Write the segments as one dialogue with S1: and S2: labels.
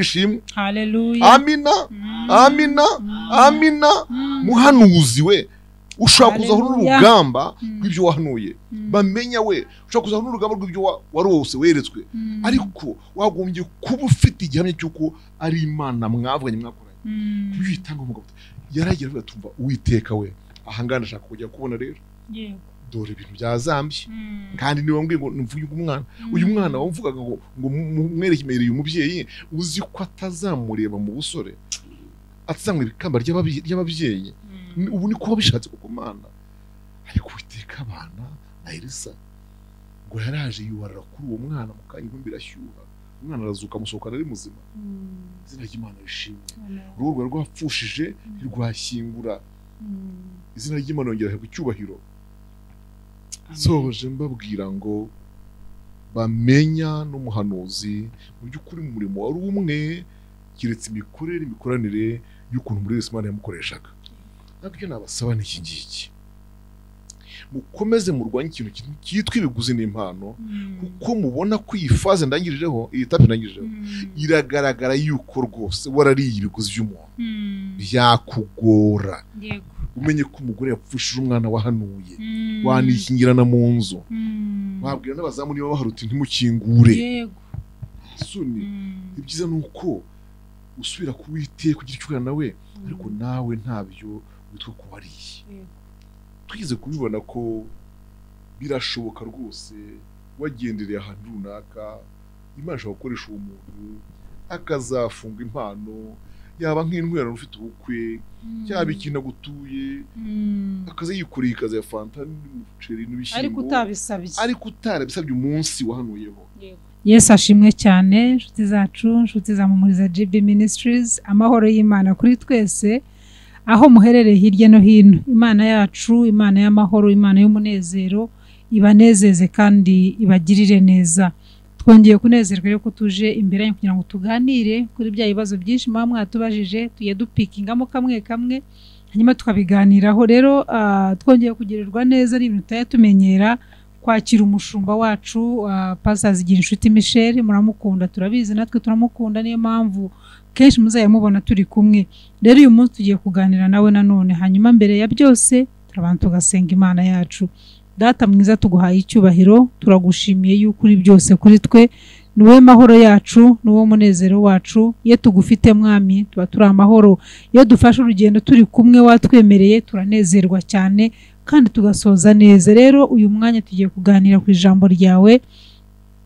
S1: Ishimwe.
S2: Haleluya.
S1: Amina, amina, amina. Muhanuzi we, ushobora kuzaho n'urugamba rw'ibyo wahanuye. Bamenya we, ushobora kuzaho n'urugamba rw'ibyo warose weretswe. Ariko wagombye kuba ufite igihamya cy'uko ari Imana mwavuganye mwakoranye. Kubitanga umugabo yaragira avuga tumva Uwiteka we, ahangana ashaka kujya kubona rero.
S2: Yego.
S1: Dore ibintu byazambye. Kandi niba mbwiye ngo mvuge umwana, uyu mwana wamvugaga ngo mwerekemere uyu mubyeyi uzi ko atazamureba mu busore, atazamureba ikamba ry'ababyeyi. Ubu ni kuba bishatse kuko Mana. Ariko Uwiteka abana na Elisa ngo yaraje yubarara kuri uwo mwana mu kanya inkumbi irashyuha, umwana arazuka amusohokana ari muzima. Izina ry'Imana rishimwe. Urugo rwari rwapfushije ntirwashyingura. Izina ry'Imana yongera ahabwa icyubahiro. Soje mbabwira ngo bamenya n'umuhanuzi mu by'ukuri mu murimo wari umwe, keretse imikorere imikoranire y'ukuntu muri wese Imana yamukoreshaga. Ntabwo icyo nabasaba ni iki ngiki: mukomeze murwanye ikintu cyitwa ibiguzi n'impano, kuko mubona ko iyi faze ndangirijeho, iyi tape ndangirijeho, iragaragara yuko rwose warariye ibiguzi by'umuntu, byakugora. Umenye ko umugore yapfushije umwana wahanuye, wanikingirana mu nzu, wabwira n'abazamu niba baharuta ntimukingure. Suni ibyiza nuko usubira ku Uwiteka kugira icyo ugana nawe, ariko nawe ntabyo witwa ko wariye. Twize kubibona ko birashoboka rwose, wagendereye ahantu runaka, Imana ishobora gukoresha uwo muntu akazafunga impano, yaba nk'intwerano ufite ubukwe, cyaba ikintu agutuye, akaza yikoreye ikaza ya fanta n'umuceri n'ibishyimbo, ariko utarabisabye umunsi wahanuyeho.
S2: Yesu ashimwe cyane. Inshuti zacu, inshuti za Mumuriza GB Ministries, amahoro y'Imana kuri twese aho muherereye hirya no hino. Imana yacu, Imana y'amahoro, Imana y'umunezero, ibanezeze kandi ibagirire neza. Twongeye kunezerwa rero ko tuje imbere yanyu kugira ngo tuganire kuri bya bibazo byinshi muba mwatubajije, tuye dupikingamo kamwe kamwe hanyuma tukabiganiraho. Rero twongeye kugirirwa neza n'ibintu tutaya tumenyera, kwakira umushumba wacu Pastor Zigirinshuti Michel. Muramukunda, turabizi, natwe turamukunda, niyo mpamvu kenshi muzayamubona turi kumwe. Rero uyu munsi tugiye kuganira nawe nanone. Hanyuma mbere ya byose turabanza tugasenga Imana yacu. Data mwiza, tuguhaye icyubahiro, turagushimiye yuko uri byose kuri twe, ni wowe mahoro yacu, ni wowe munezero wacu. Iyo tugufite Mwami tuba turi amahoro, iyo dufashe urugendo turi kumwe watwemereye turanezerwa cyane kandi tugasoza neza. Rero uyu mwanya tugiye kuganira ku ijambo ryawe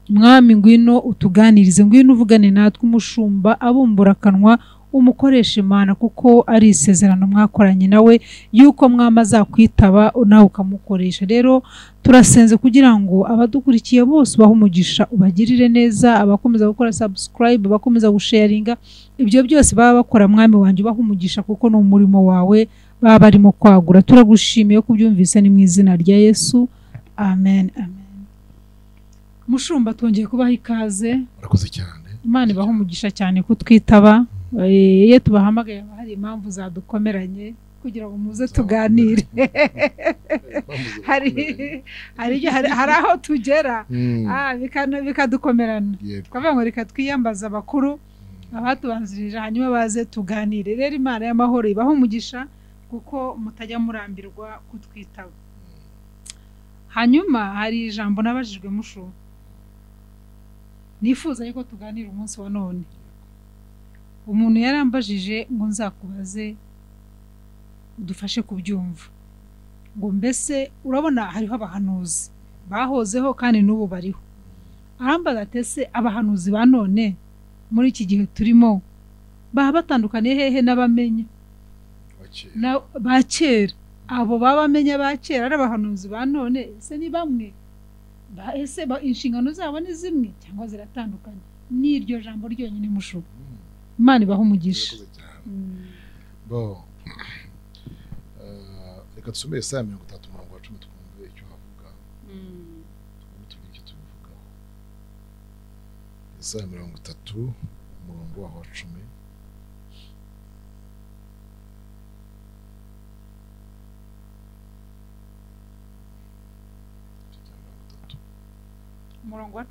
S2: Mwami, ngwino utuganirize, ngwino uvugane natwe. Umushumba abumbura akanwa, umukoresha Imana, kuko ari isezerano mwakoranye nawe yuko Mwami azakwitaba nawe ukamukoresha. Rero turasenze kugira ngo abadukurikiye bose ubahe umugisha, ubagirire neza, abakomeza gukora subscribe, abakomeza gusharinga, ibyo byose baba bakora Mwami wanjye ubahe umugisha, kuko ni umurimo wawe baba barimo kwagura. Turagushimiye ko ubyumvise, ni mu izina rya Yesu, amen, amen. Mushumba, twongeye kubaha ikaze.
S1: Murakoze cyane.
S2: Imana ibahe umugisha cyane kutwitaba. Iyo tubahamagaye hari impamvu zadukomeranye kugira ngo muze tuganire. Hari aho tugera bikadukomerana, tukavuga ngo reka twiyambaze abakuru abatubanzirije hanyuma baze tuganire. Rero Imana y'amahoro ibahe umugisha kuko mutajya murambirwa kutwitaba. Hanyuma hari ijambo nabajijwe mushu, nifuza yuko tuganira umunsi wa none. Umuntu yarambajije ngo nzakubaze udufashe kubyumva, ngo mbese urabona hariho abahanuzi bahozeho kandi n'ubu bariho. Arambaza ati ese abahanuzi ba none muri iki gihe turimo baba batandukaniye hehe n'abamenya ba kera? Abo babamenya ba kera ari abahanuzi ba none ese ni bamwe? Ese inshingano zabo ni zimwe cyangwa ziratandukanye? Ni iryo jambo ryonyine mushu. Imana ibahe umugisha.
S1: Bo reka tusome Yesaya 30 umurongo wa 10 twumve icyo havuga. Tugire icyo tubivugaho. Yesaya 30 umurongo wa 10.
S2: Umurongo wa 10.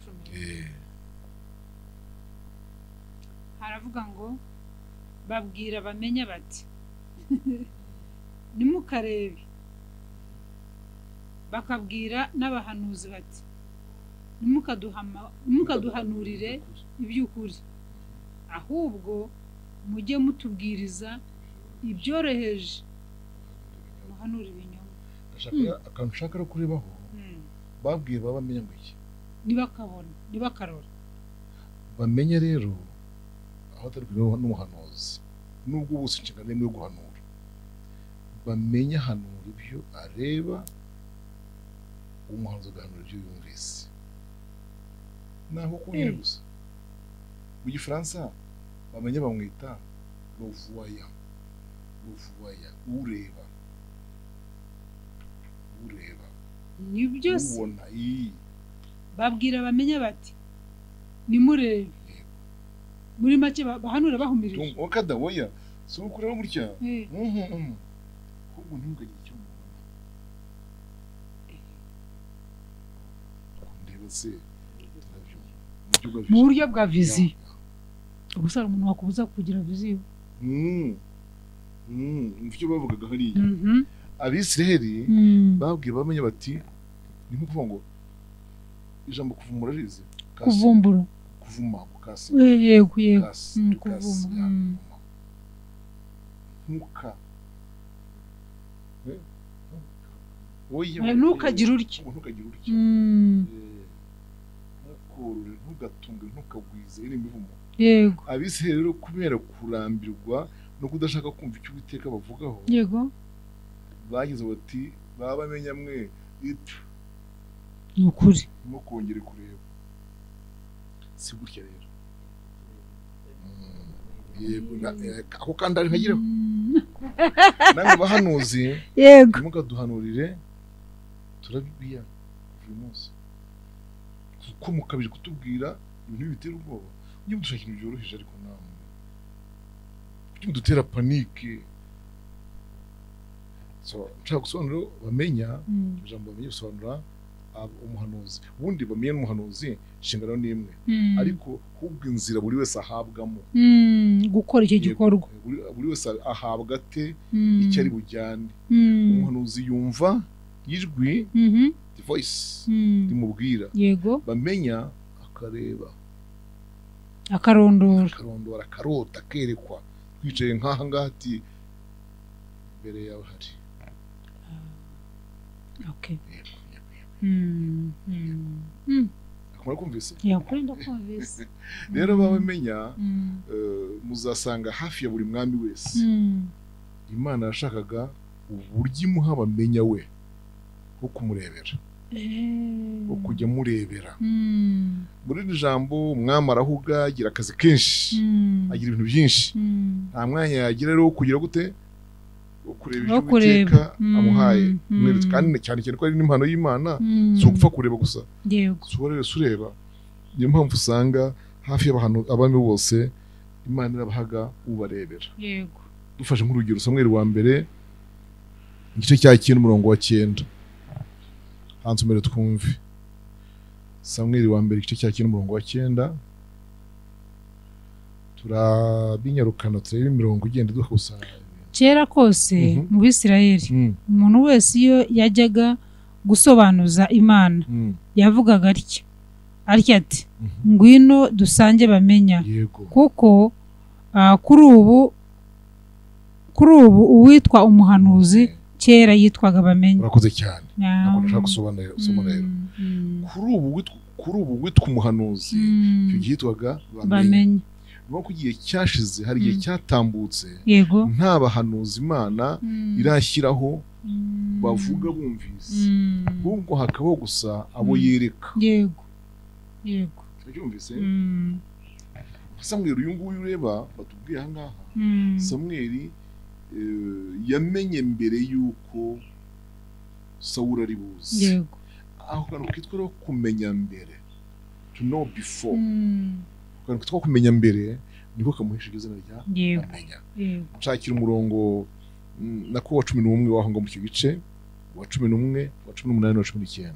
S2: Haravuga ngo babwira bamenya bati nimukarebe, bakabwira n'abahanuzi bati nimukaduhanurire iby'ukuri, ahubwo mujye mutubwiriza ibyoroheje muhanura ibinyoma.
S1: Akantu ushaka no kurebaho, babwiye babamenya ngo iki
S2: nibakabona nibakarora
S1: bamenye rero aho atari kureba n'umuhanuzi, nubwo bose inshingano imwe yo guhanura, bamenye hanura ibyo areba, umuhanuzi agahanura ibyo yumvise. Naho kunyine gusa mu Gifaransa bamenye bamwita le voyant, le voyant, ureba, ureba
S2: nibyo se
S1: ubona.
S2: Babwira bamenya bati nimurebe, muri make bahanura bahumirije.
S1: Wakada oya si ukureba gutya, ahubwo ntimugagire icyo mubona. Ndeba se
S2: mu buryo bwa viziyo. Ubusa umuntu wakubuza kugira viziyo.
S1: Icyo bavugaga hariya Abisiraheli babwiye bamenye bati ni nko kuvuga ngo ijambo kuvumbura rize
S2: kuvumbura
S1: kuvuma gukasi.
S2: Yego yego kuvuma
S1: ntuka
S2: ntukagira utya,
S1: ntukagira utya, ntukorore, ntugatunge, ntukagwize, iri imivumo.
S2: Yego.
S1: Abisiraheli rero kubera kurambirwa no kudashaka kumva icyo Uwiteka bavugaho,
S2: yego,
S1: bagize bati babamenya mwe itu
S2: ni ukuri
S1: ntimukongere kureba. Si gutya rero. Yego, ako kandi ari nkagireho namwe bahanuzi,
S2: yego,
S1: ntimukaduhanurire, turabiya uyu munsi kuko mukabije kutubwira ibintu bitera ubwoba. Ujye mudushaka ibintu byoroheje, ariko namwe kuki mudutera panike? So nshaka gusobanura bamenya ijambo bamenya bisobanura umuhanuzi. Ubundi bamenye n'umuhanuzi inshingano ni imwe, ariko hubwo inzira buri wese ahabwamo
S2: gukora icyo gikorwa,
S1: buri wese ahabwa ate icyo ari bujyane. Umuhanuzi yumva ijwi, the voice rimubwira,
S2: yego,
S1: bamenya akareba,
S2: akarondora,
S1: akarondora, akarota, akerekwa. Twicaye nk'aha ngaha ati imbere yawe hari
S2: okay.
S1: Akamara kumvise?
S2: Yakwenda kumvise.
S1: Rero babamenya muzasanga hafi ya buri mwami wese Imana yashakaga uburyo imuha bamenya we wo kumurebera, wo kujya murebera. Muri iri jambo umwami arahuga, agira akazi kenshi, agira ibintu byinshi, nta mwanya yagira rero wo kugira gute, wo kureba icyo Uwiteka amuhaye. Kandi cyane cyane ko ari n'impano y'Imana, si ugupfa kureba gusa,
S2: yego,
S1: si ureba. Niyo mpamvu usanga hafi y'abantu abami bose Imana irabahaga ubarebera.
S2: Yego.
S1: Dufashe nk'urugero Samweli wa mbere igice cya 9 umurongo wa 9. Hansomere twumve. Samweli wa mbere igice cya 9 umurongo wa 9. Turabinyarukana turebe imirongo igenda dukusanya.
S2: Kera kose mu Bisirayeli umuntu wese iyo yajyaga gusobanuza Imana yavugaga atya ati ngwino dusange bamenya, kuko kuri ubu uwitwa umuhanuzi kera yitwaga bamenya.
S1: Urakoze cyane. Ntabwo nashaka gusobanura rero. Kuri ubu witwa umuhanuzi icyo gihe yitwaga bamenya. Nuko igihe cyashize hari igihe cyatambutse nta bahanuzi Imana irashyiraho bavuga bumvise, ahubwo hakabaho gusa abo yereka.
S2: Yego yego,
S1: urabyumvise? Samweli uyu nguyu ureba batubwiye aha ngaha, Samweli yamenye mbere yuko Sawuli ari buze.
S2: Yego.
S1: Aho kantu kitwa rero kumenya mbere, to know before. Akantu kitwa kumenya mbere niko kamuhesha izina rya bamenya. Nshakira umurongo nako wa 11 waho ngo mu cyo gice wa 11 wa 18 wa 19.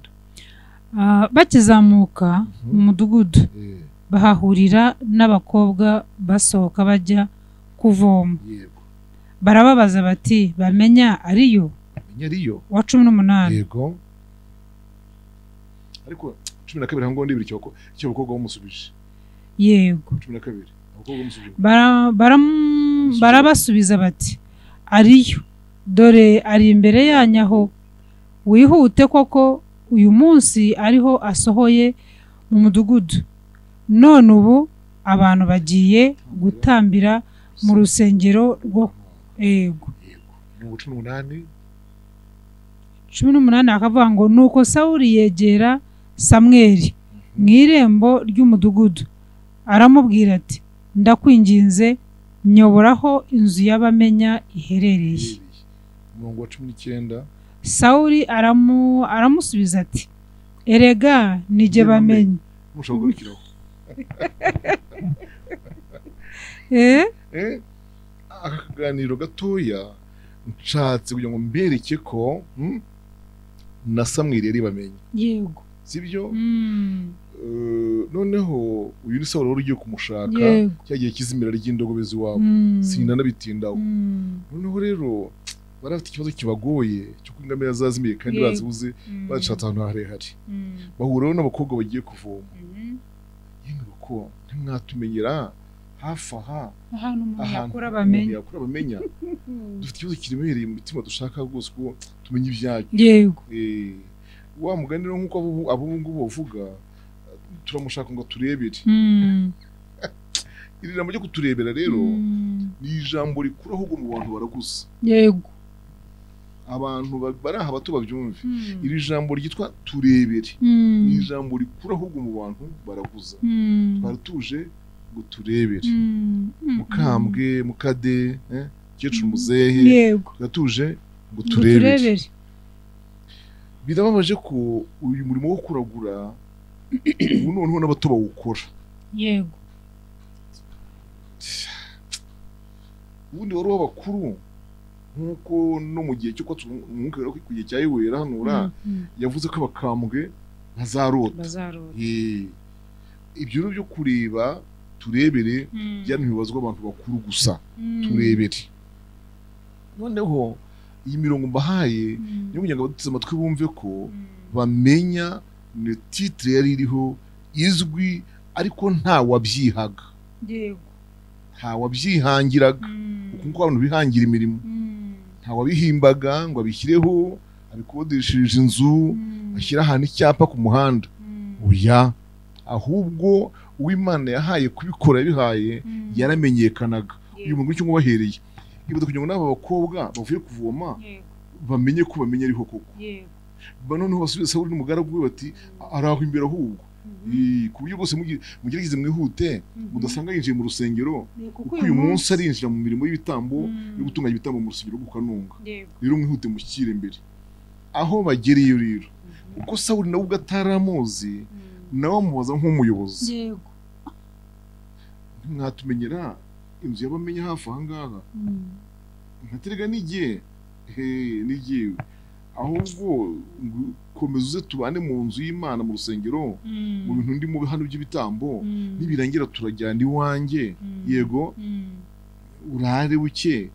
S2: Bakizamuka mu mudugudu Bahahurira n'abakobwa basohoka bajya kuvoma.
S1: Yego.
S2: Barababaza bati bamenya ariyo?
S1: Bamenya ariyo.
S2: Wa 18.
S1: Yego. Ariko 12 hango ndibiri cyoko cyo abakobwa bamusubije.
S2: Yego.
S1: 12 abakobwa bamusubije.
S2: Barabasubiza bati ariyo, dore ari imbere yanyu aho, wihute koko uyu munsi ariho asohoye mu mudugudu. None ubu abantu bagiye gutambira mu rusengero rwo yego.
S1: Mu 18
S2: 18 akavuga ngo nuko Sawuli yegera Samweli mu irembo ry'umudugudu aramubwira ati ndakwinginze nyoboraho inzu y'abamenya iherereye.
S1: Umurongo wa 19.
S2: Sawuli aramusubiza ati erega nijye bamenye.
S1: Mushobora gukurikiraho. Aka kaganiro gatoya nshatse kugira ngo mbereke ko na Samweli yari bamenye.
S2: Yego.
S1: Sibyo? Noneho uyu ni Sawuli wari ugiye kumushaka cyagiye kizimira ry'indogobe z'iwabo. Sinanabitindaho. Noneho rero bari bafite ikibazo kibagoye cyo ingamira zazimiye kandi bazibuze bashatse ahantu harehare. Bahura rero n'abakobwa bagiye kuvoma. Yemwe bako ntimwatumenyera hafi aha
S2: ahantu umuntu yakura bamenya.
S1: Dufite ikibazo kiremereye mu mitima dushaka rwose ko tumenya ibyacu.
S2: Yego.
S1: Wa mugani rero nk'uko abo ngubu bavuga turamushaka ngo turebere. Iri jambo ryo kuturebera rero ni ijambo rikura ahubwo mu bantu baraguza.
S2: Yego.
S1: Abantu bari aha bato babyumve. Iri jambo ryitwa turebere ni ijambo rikura ahubwo mu bantu baraguza. Twari tuje ngo turebere. Mukambwe, mukade, mukecuru, muzehe.
S2: Yego.
S1: Twari ngo turebere. Birababaje ko uyu murimo wo kuragura ubu noneho n'abato bawukora.
S2: Yego.
S1: Ubundi wari w'abakuru nkuko no mu gihe cyo kwatsa umwuka wera ku gihe cya Yoweri hanura yavuze ko abakambwe bazarota. Ibyo byo kureba turebere byari bibazwa abantu bakuru gusa. Turebere. Noneho iyi mirongo mbahaye niyo kugira ngo abaduteze amatwi bumve ko bamenya ni titre yari iriho izwi ariko nta wabyihaga.
S2: Yego.
S1: Nta wabyihangiraga. Uko abantu bihangira imirimo. Nta wabihimbaga ngo abishyireho abikodesheje inzu ashyira ahantu icyapa ku muhanda. Oya, ahubwo uw'Imana yahaye kubikora yabihaye yaramenyekanaga. Uyu muntu cyo bahereye ibuka kugira ngo n'aba bakobwa bavuye kuvoma bamenye ko bamenye ariho koko. Noneho basubiza Sawuli n'umugaragu we bati araho imbere ahubwo. Ku buryo bwose mugerageze mwihute mudasanga yinjiye mu rusengero kuko uyu munsi arinjira mu mirimo y'ibitambo yo gutunganya ibitambo mu rusengero gukanunga. Rero mwihute mushyikire imbere. Aho bagereye rero kuko Sawuli nawe ubwo ataramuzi nawe amubaza nk'umuyobozi.
S2: Yego.
S1: Ntimwatumenyera inzu y'abamenya hafi aha ngaha. Nkaterega n'igihe n'igihe ahubwo komeza uze tubane mu nzu y'Imana mu rusengero mu bintu ndimo hano by'ibitambo nibirangira turajyana iwanjye. Yego. Urare buke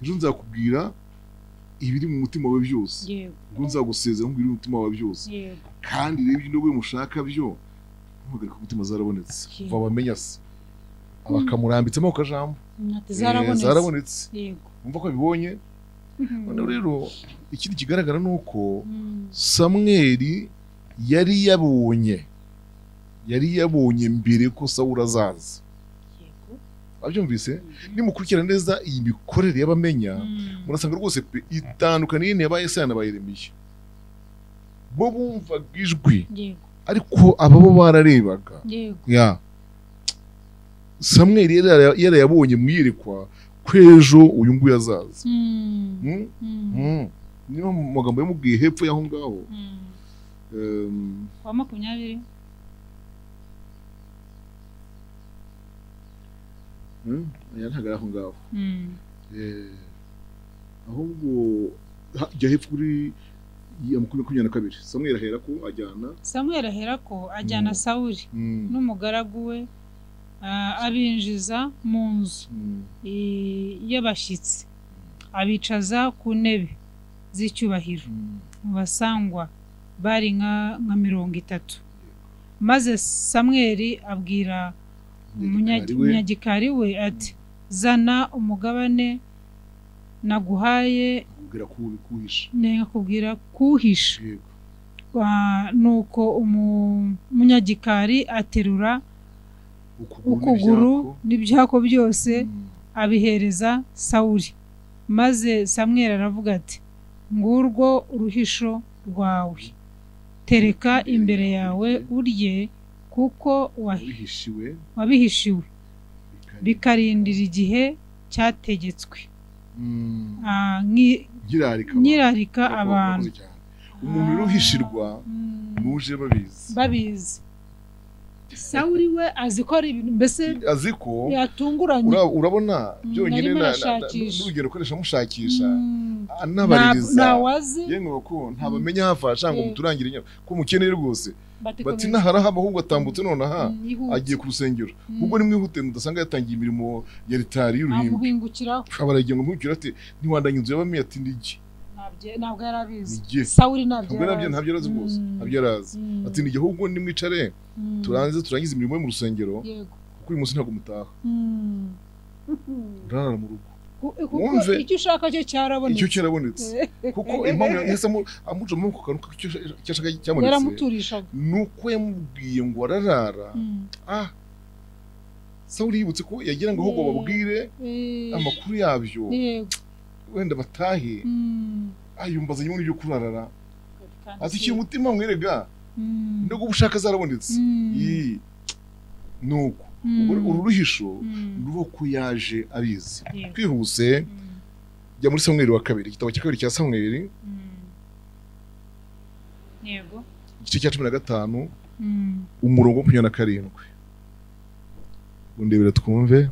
S1: ejo nzakubwira ibiri mu mutima wawe byose. Ubwo nzagusezera nkubwira ibiri mu mutima wawe byose. Kandi rero ibyo ndogoye mushaka byo ntuhagarike umutima zarabonetse. Va bamenya se abakamurambitsemo akajambo zarabonetse. Umva ko bibonye. Noneho rero ikindi kigaragara nuko Samweli yari yabonye mbere ko Sawuli azaza. Abyumvise? Nimukurikira neza iyi mikorere y'abamenya murasanga rwose pe itandukaniye n'aba Yesaya na ba Yeremiya. Bo bumvaga ijwi ariko aba bo bararebaga. Ya Samweli yarayabonye mu iyerekwa ko ejo uyu nguyu azaza. Niyo mu magambo yamubwiye hepfo y'aho ngaho.
S2: Wa 20.
S1: Aya ntabwo ari aho ngaho. Ahubwo jya hepfo kuri ya 22. Samweli aherako ajyana Sawuli n'umugaragu we
S2: Abinjiza mu nzu y'abashyitsi, abicaza ku ntebe z'icyubahiro. Mu basangwa bari nka 30. Maze Samweli abwira umunyagikari we ati zana umugabane naguhaye, nkakubwira kuwuhisha. Nuko umunyagikari aterura ukuguru n'ibyako byose abihereza Sawuli. Maze Samweli aravuga ati ngurwo uruhisho rwawe, tereka imbere yawe urye, kuko wabihishiwe bikarindira igihe cyategetswe. Nyirarika abantu.
S1: Umuntu uruhishirwa nuje babizi.
S2: Sawuli we azi ko ari ibintu mbese
S1: azi ko
S2: yatunguranye.
S1: Urabona byonyine n'urugero ukoresha mushakisha anabaririza yemwe ko ntabamenya hafasha ngo muturangire inyama ko mukeneye rwose. Bati naharahaba ahubwo atambutse nonaha agiye ku rusengero, ubwo nimwihute mudasanga yatangiye imirimo ya ritari y'uruhimbi. Abaragiye ngo mpukire ati ntiwandanye inzu y'abamiye ati nigi.
S2: Ntabwo yarabizi. Sawuli ntabyo
S1: yarazi rwose, ntabyo yarazi. Ati nige ahubwo nimwicare turangize imirimo yo mu rusengero, kuko uyu munsi ntabwo mutaha, urarara mu rugo.
S2: Kuko icyo ushaka cyo cyarabonetse,
S1: icyo cyarabonetse. Kuko impamvu yahise amuca mu kantu icyo ashaka cyabonetse,
S2: yaramuturishaga
S1: nuko yamubwiye ngo ararara. Sawuli yibutse ko yagira ngo ahubwo babwire amakuru yabyo wenda batahe. Ayumbaza nyuma y'ibyo kurarara, ati iki umutima mwerega ndogo ubushaka zarabonetse. Nuko uru ruhisho rubo ko yaje abizi. Twihuse jya muri Samweli wa kabiri, igitabo cya kabiri cya Samweli,
S2: yego,
S1: igice cya 15 umurongo 27. Undebera twumve.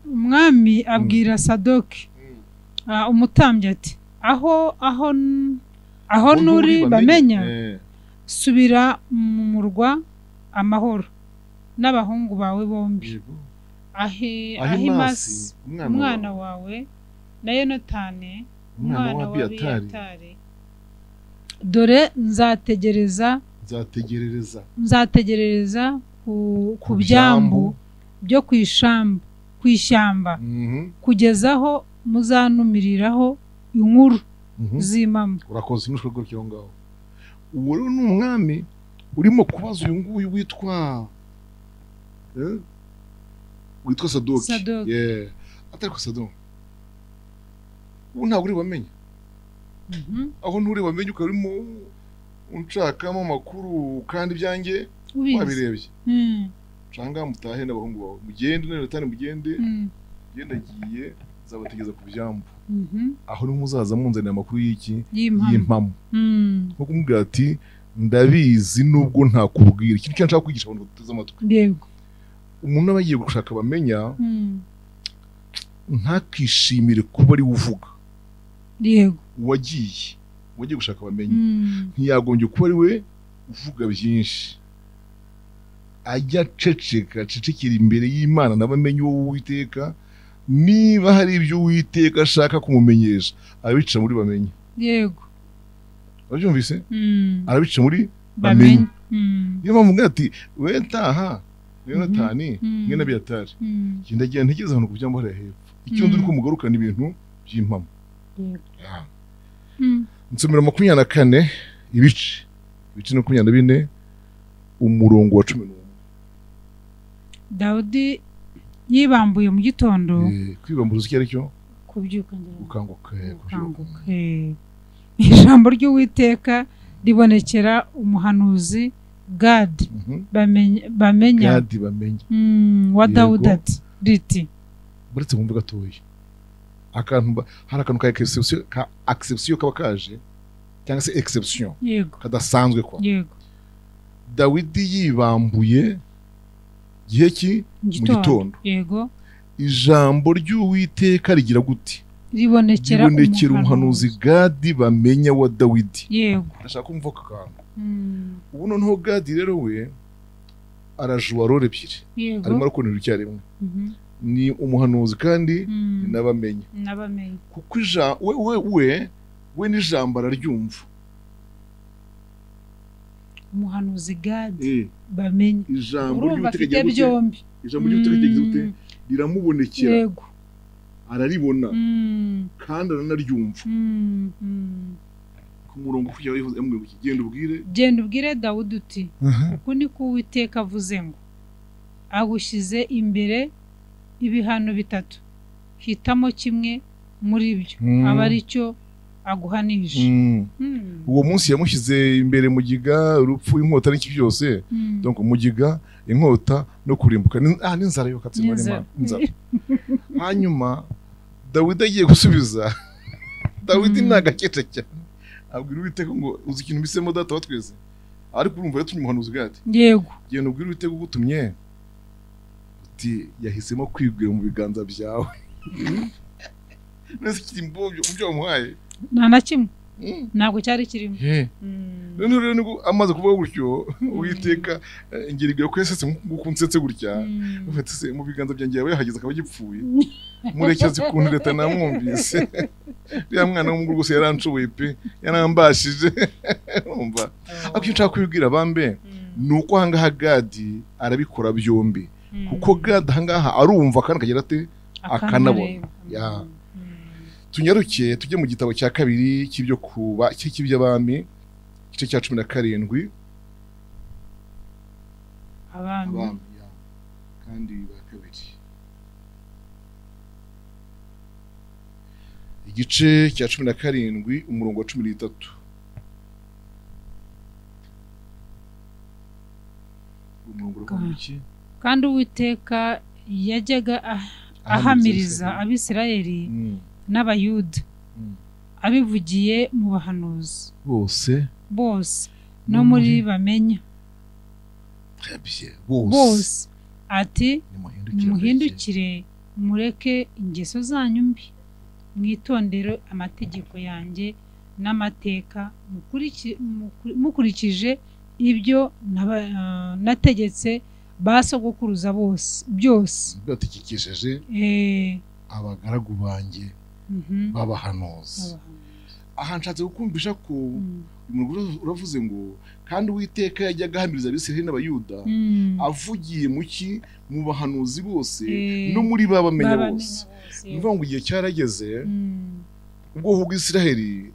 S2: Umwami abwira Sadoki umutambyi ati aho nuri bamenya, subira mu murwa amahoro n'abahungu bawe bombi, Ahimasi umwana wawe na Yonatani umwana wa Abiyatari. Dore nzategerereza ku byambu byo ku ishyamba kugeza aho muzanumiriraho inkuru z'impamo.
S1: Urakoze, ntushobora kugarukira aho ngaho. Uwo rero ni umwami urimo kubaza uyu nguyu witwa Sadoki. Atari ko Sadoki ubu ntabwo uri bamenye, aho nturi bamenye ukaba urimo unshakamo amakuru kandi ibyanjye wabirebye. Canga mutahe n'abahungu bawe mugende na Yonatani mugende, agiye nzabategeza ku byambu. Aho ni muzaza munzanira amakuru y'iki y'impamo. Nko kumubwira ati ndabizi nubwo ntakubwira ikintu cyo nshaka kwigisha abantu bateze amatwi.
S2: Yego,
S1: umuntu aba agiye gushaka bamenya ntakishimire kuba ari uvuga.
S2: Yego,
S1: wagiye gushaka bamenya ntiyagombye kuba ari we uvuga byinshi. Ajya aceceka, acecekera imbere y'Imana n'abamenye uwo Uwiteka. Niba hari ibyo Uwiteka ashaka kumumenyesha abica muri bamenye.
S2: Yego,
S1: urabyumvise? Arabica muri bamenye. Niyo mpamvu ngira ati we taha Yonatani mwene Abiyatari, genda genda ntegeze ahantu ku byambu hariya hepfo, icyo ndi ko mugarukana ibintu by'impamo. Nsomero 24 ibice 24 umurongo wa 11.
S2: Dawudi yibambuye mu gitondo.
S1: Kwibambura uzi icyo ari cyo?
S2: Kubyuka ngira.
S1: Gukanguka.
S2: Ijambo ry'Uwiteka ribonekera umuhanuzi Gadi bamenya
S1: Gadi bamenya
S2: wa Dawudi ati riti.
S1: Buretse bumve gatoya akantu, hari akantu ka exception kaba kaje cyangwa se exception kadasanzwe kwa.
S2: Yego,
S1: Dawidi yibambuye gihe ki mu gitondo.
S2: Yego,
S1: ijambo ry'Uwiteka rigira gute?
S2: Ribonekera
S1: umuhanuzi Gadi bamenya wa Dawidi.
S2: Yego,
S1: ndashaka kumva aka kantu. Ubu noneho Gadi rero we arajuwa role ebyiri, arimo arakorera icyarimwe, ni umuhanuzi kandi n'abamenya, kuko we n'ijambo araryumva.
S2: Umuhanuzi Gadi bamenye
S1: ijambo ry'Uwiteka byombi, ijambo ry'Uwiteka riramubonekera, araribona kandi aranaryumva. Ku murongo kujya yamubwiye ngo genda ubwire,
S2: genda ubwire Dawudi uti uku niko Uwiteka avuze ngo agushyize imbere ibihano bitatu, hitamo kimwe muri byo aba ari cyo aguhanije.
S1: Uwo munsi yamushyize imbere mugiga, urupfu, inkota n'iki byose. Donc mugiga, inkota no kurimbuka, n'inzara yo katsindwa n'Imana, inzara. Hanyuma Dawidi agiye gusubiza, Dawidi nagakece cyane, abwira Uwiteka ngo uzi ikintu bisemo data wa twese, ariko urumva yatumye umuhanuzi Gadi.
S2: Yego,
S1: genda ubwire Uwiteka ugutumye uti yahisemo kwigwira mu biganza byawe. Nese kiri mbobyo ubyo wamuhaye
S2: nta na kimwe, ntabwo cyari kirimo.
S1: Noneho rero nibwo amaze kuvuga gutyo, Uwiteka ngirigwe ko yasetse nk'uko nsetse gutya, ufite se mu biganza byanjye yawe yahageze akaba agipfuye, murekezi kuntu leta namwumvise, uriya mwana w'umuhungu rwose yaranshoboye pe, yarambashije. Urumva ariko icyo nshaka kubibwira bambe ni uko ahangaha Gadi arabikora byombi, kuko Gadi ahangaha arumva kandi akagira ate, akanabona. Tunyaruke tujye mu gitabo cya kabiri cy'ibyo kuba cy'iby'abami, igice cya 17.
S2: Abami
S1: kandi ba kabiri, igice cya 17 umurongo wa 13. Umurongo uravuga iki?
S2: Kandi Uwiteka yajyaga ahamiriza Abisirayeli n'Abayuda abivugiye mu bahanuzi bose no muri bamenya bose ati nimuhindukire mureke ingeso zanyu mbi, mwitondere amategeko yanjye n'amateka, mukurikije ibyo nategetse ba sogokuruza bose byose,
S1: bategekesheje abagaragu banjye babahanuzi. Aha nshatse kukumvisha ko uravuze ngo kandi Uwiteka yajyaga ahamiriza Abisirayeli n'Abayuda avugiye muki mu bahanuzi bose no muri babamenya bose. Ni ukuvuga ngo igihe cyarageze ubwoko bw'Isirayeli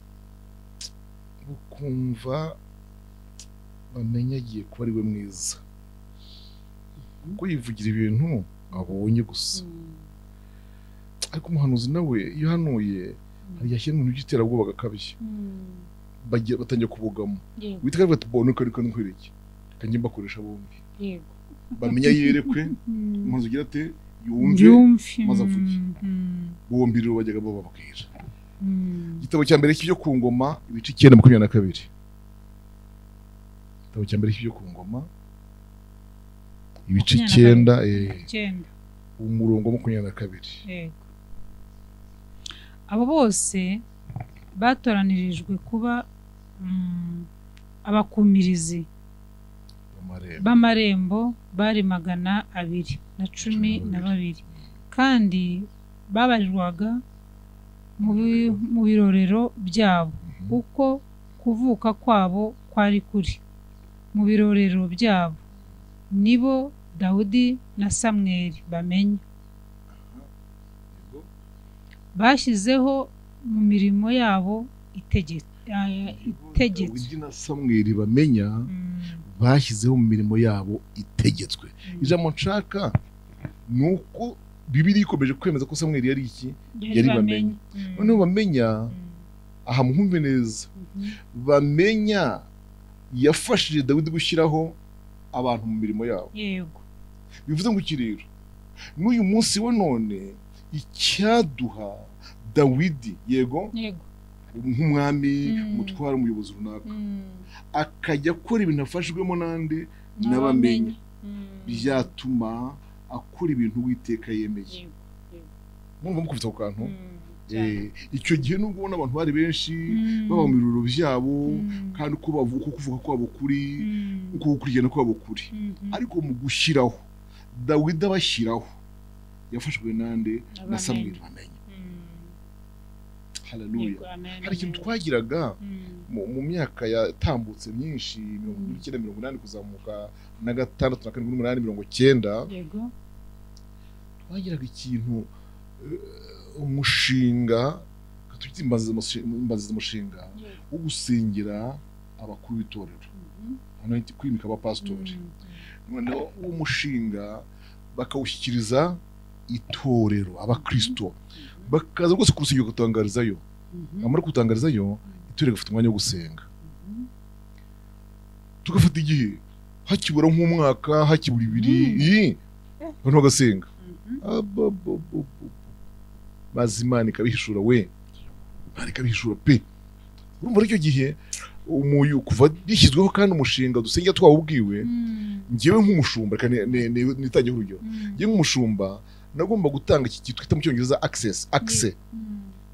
S1: bukumva bamenya agiye kuba ari we mwiza, kuko yivugira ibintu abonye gusa. Ariko umuhanuzi nawe iyo hanuye hari yashyira ibintu by'iterabwoba gakabye, batangiye kubugamo. Uwiteka aravuga ati bona uko nkwereke, reka njye mbakoresha bombi, bamenya yerekwe, umuhanuzi agira ate yumve maze avuge. Bombi rero bajyaga bababwira. Igitabo cya mbere cy'ibyo ku ngoma ibice 9 22. Igitabo cya mbere cy'ibyo ku ngoma ibice 9 umurongo 22.
S2: Yego. Abo bose batoranirijwe kuba abakumirizi b'amarembo bari 212, kandi babarirwaga mu birorero byabo uko kuvuka kwabo kwari kuri mu birorero byabo, nibo Dawudi na Samweli bamenya bashyizeho mu mirimo yabo itegetswe.
S1: Dawidi na Samweli bamenya bashyizeho mu mirimo yabo itegetswe. Ijambo nshaka ni uko Bibiliya ikomeje kwemeza ko Samweli yari iki, yari bamenya. Noneho bamenya aha muhumve neza, bamenya yafashije Dawidi gushyiraho abantu mu mirimo yabo.
S2: Yego.
S1: Bivuze ngo iki rero, n'uyu munsi wa none icyaduha Dawidi, yego, nk'umwami, umutwara, umuyobozi runaka, akajya akora ibintu afashijwemo n'andi n'abamenya, byatuma akora ibintu Uwiteka yemeye. Mwumva mukubita ku kantu? Icyo gihe nubwo ubona abantu bari benshi baba mu birori byabo, kandi uko bavuga, uko kuvuga kwabo kuri, uko gukurikirana kwabo kuri, ariko mu gushyiraho Dawidi abashyiraho yafashwe nande? Na Samweli bamenye. Haleluya. Hari ikintu twagiraga mu myaka yatambutse myinshi, 19 80 kuzamuka na 6 na 7 8 90.
S2: Yego.
S1: Twagiraga ikintu, umushinga, katwita imbazi umushinga wo gusengera abakuru b'itorero, anointing, kwimika abapasitori. Noneho uwo mushinga bakawushyikiriza itorero, abakristo bakaza rwose ku rusengero gutangarizayo. Bamara gutangarizayo, itorero gafite umwanya wo gusenga. Tugafata igihe hakibura nk'umwaka, hakibura ibiri, abantu bagasenga. Maze Imana ikabihishura, we Imana ikabihishura pe. Urumva icyo gihe umuyu kuva bishyizweho kandi umushinga dusengera twawubwiwe, ngewe nk'umushumba, reka nitange urugero, ngewe nk'umushumba nagomba gutanga iki twita mu Cyongereza access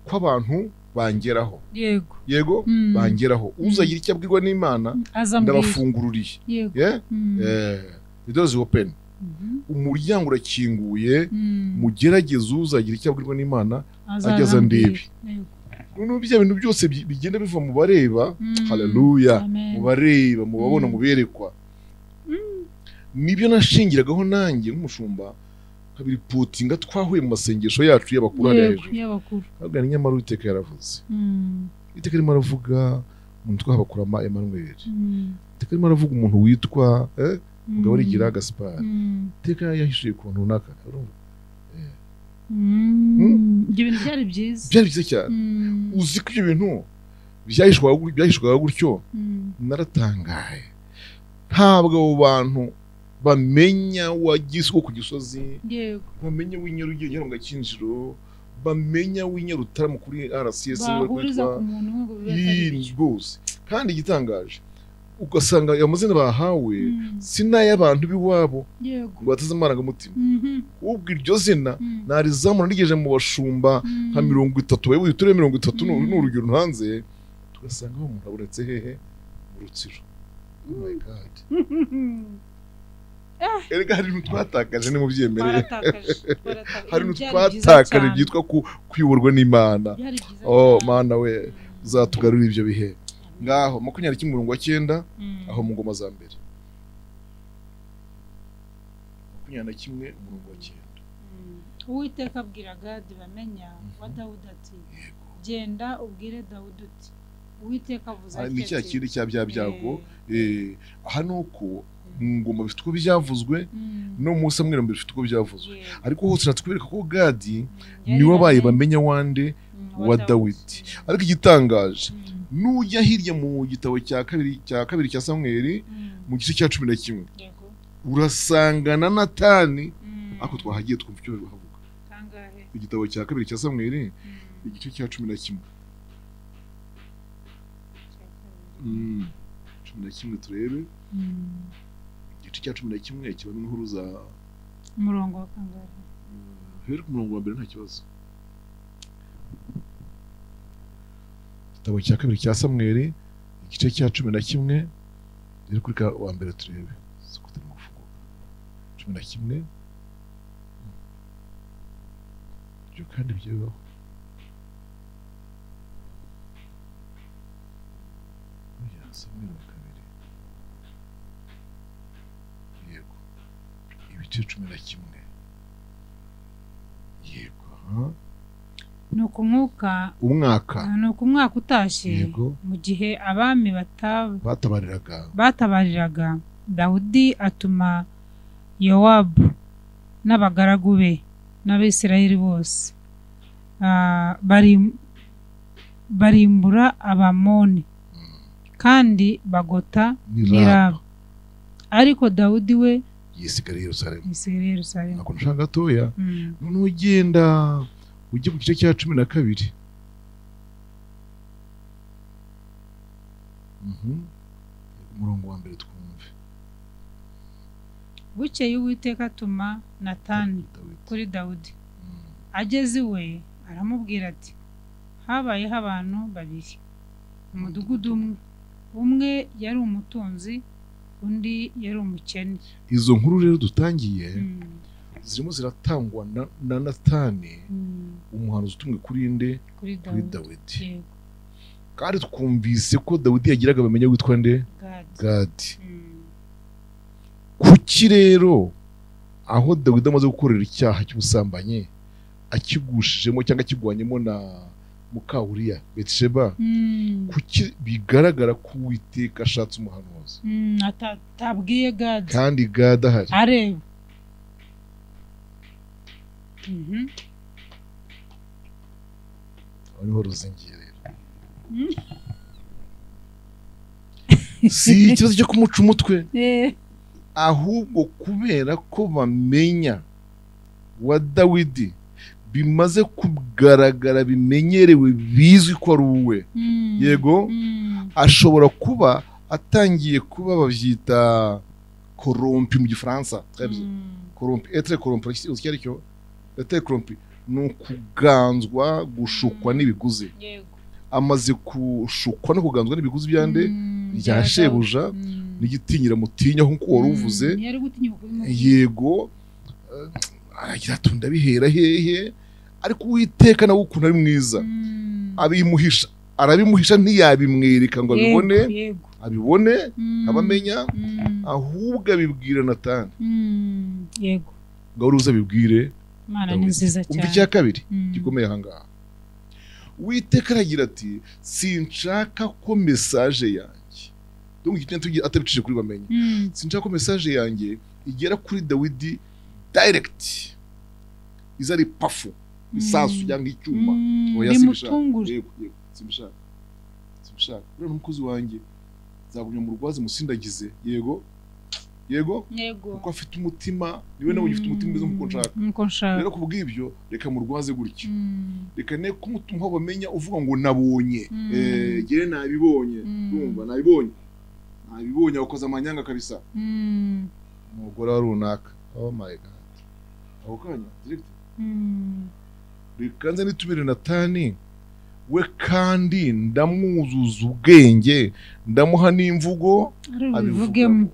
S1: ko abantu bangeraho.
S2: Yego.
S1: Yego, bangeraho. Uzagira icyo abwirwa n'Imana ndabafungururiye. The door is open. Umuryango urakinguye, mugerageze uzagira icyo abwirwa n'Imana ageza ndebe. Noneho bya bintu byose bigenda biva mu bareba, haleluya, mu bareba, mu babona, mu berekwa. Nibyo nashingiragaho nanjye nk'umushumba, nkabiripotinga twahuye mu masengesho yacu y'abakuru hariya hejuru. Ntabwo nyamara Uwiteka yaravuze. Uwiteka arimo aravuga umuntu witwa Habakurama Emmanuel. Uwiteka arimo aravuga umuntu witwa Mugaborigira Gaspard. Uwiteka yahishuye ku bantu runaka.
S2: Ibyo bintu byari byiza.
S1: Byari byiza cyane. Uzi ko ibyo bintu byahishwaga gutyo, naratangaye. Ntabwo abo bantu bamenya wagiswe ku Gisozi, bamenya w'inyarugenge mu Gakinjiro, bamenya w'inyarutarama kuri RCS, rwose. Kandi igitangaje ugasanga amazina bahawe si n'ay'abantu b'iwabo ngo bateze amarangamutima. Ubwo iryo zina narizamura nrigejeje mu bashumba nka 30 bayoboye uturere 30, ni urugero ntanze, tugasanga aho umuntu abonetse hehe? Mu Rutsiro. Oh my God. Erega hari ibintu twatakaje, nimubyemerere. Hari ibintu twatakaje byitwa kuyoborwa n'Imana. Oh Mana we, uzatugarurira ibyo bihe. Ngaho 21 umurongo wa 9, aho mu ngoma za mbere. 21 umurongo wa 9.
S2: Uwiteka abwira Gadi bamenya wa Dawudi ati, genda ubwire Dawudi uti Uwiteka avuze atya.
S1: Ni cya kindi cya bya byago. Aha nuko mu ngoma bifite uko byavuzwe, no mu Samweli mbere bifite uko byavuzwe. Ariko hose natwereka ko Gadi niwe wabaye bamenya wande wa Dawidi. Ariko igitangaje, nujya hirya mu gitabo cya kabiri cya Samweli mu gice cya 11, urasanga na Natani, ariko twahagiye twumva icyo bavuga. Igitabo cya kabiri cya Samweli igice cya 11. 11 turebe. Igice cya 11 kibamo inkuru za
S2: umurongo wa kangahe?
S1: Hera ku murongo wa mbere nta kibazo. Igitabo cya kabiri cya Samweli igice cya 11, rero kuri wa mbere turebe. Siko turimo kuvuga. 11. Ibyo kandi byebaho. Oya, Samweli wa kabiri. Yego. Ibice 11. Yego.
S2: Nuko umwuka nuko umwaka utashye, mu gihe abami batabariraga, Dawudi atuma Yowabu n'abagaragu be n'Abisirayeli bose, barimbura Abamoni kandi bagota Niraba. Ariko Dawudi we
S1: yisigariye Yerusalemu.
S2: Yisigariye Yerusalemu.
S1: Ako nshaka gatoya, noneho ugenda ujye ku gice cya 12. Umurongo wa mbere twumve.
S2: Bukeye Uwiteka atuma Natani kuri Dawudi. Ageze iwe aramubwira ati, Habayeho abantu babiri mu mudugudu umwe, umwe yari umutunzi undi yari umukene.
S1: Izo nkuru rero dutangiye zirimo ziratangwa na Natani, umuhanuzi utumwe kuri nde?
S2: Kuri Dawidi.
S1: Kandi twumvise ko Dawidi yagiraga bamenya witwa nde? Gadi. Kuki rero aho Dawidi amaze gukorera icyaha cy'ubusambanyi akigushijemo cyangwa akigwanyemo na muka Uriya Betisheba, kuki bigaragara ko Uwiteka ashatse umuhanuzi
S2: atabwiye Gadi
S1: kandi Gadi ahari
S2: areba?
S1: Aho niho ruzingiye rero. Si ikibazo cyo kumuca umutwe, ahubwo kubera ko bamenya wa Dawidi bimaze kugaragara, bimenyerewe, bizwi ko ari uwe. Yego, ashobora kuba atangiye kuba babyita corrompu mu Gifaransa. Corrompu, être corrompu, uzi icyo ari cyo? Être corrompu ni ukuganzwa, gushukwa n'ibiguzi. Amaze gushukwa no kuganzwa n'ibiguzi byande bya shebuja n'igitinyira mutinya nkuko wari uvuze. Yego, aragira ati ndabihera hehe? Ariko Uwiteka nawe ukuntu ari mwiza, abimuhisha, arabimuhisha, ntiyabimwereka ngo abibone, abibone abamenya, ahubwo abibwira Natani.
S2: Yego,
S1: ngo uruza abibwire.
S2: Imana ni nziza cyane.
S1: Umva icya kabiri gikomeye aha ngaha, Uwiteka aragira ati sinshaka ko message yanjye, donc igitente atabicishije kuri bamenye, sinshaka ko message yanjye igera kuri Dawidi direct, iza ari pafu isasu cyangwa icyuma. Oya, simbishaka. Yego, simbishaka, simbishaka. Uriya n'umukozi wanjye nzagumya mu rwazi musindagize. Yego, yego, kuko afite umutima, niwe nawe ufite umutima umeze nkuko nshaka. Rero kubw'ibyo reka murwaze gutyo, reka ne kumutuma bamenya uvuga ngo nabonye, gere nabibonye, urumva nabibonye, nabibonye akoze amanyanga kabisa, umugore wa runaka. Oh my God, aho kanya direct. Reka nze nitumire Natani we, kandi ndamwuzuza ubwenge, ndamuha n'imvugo abivugemo.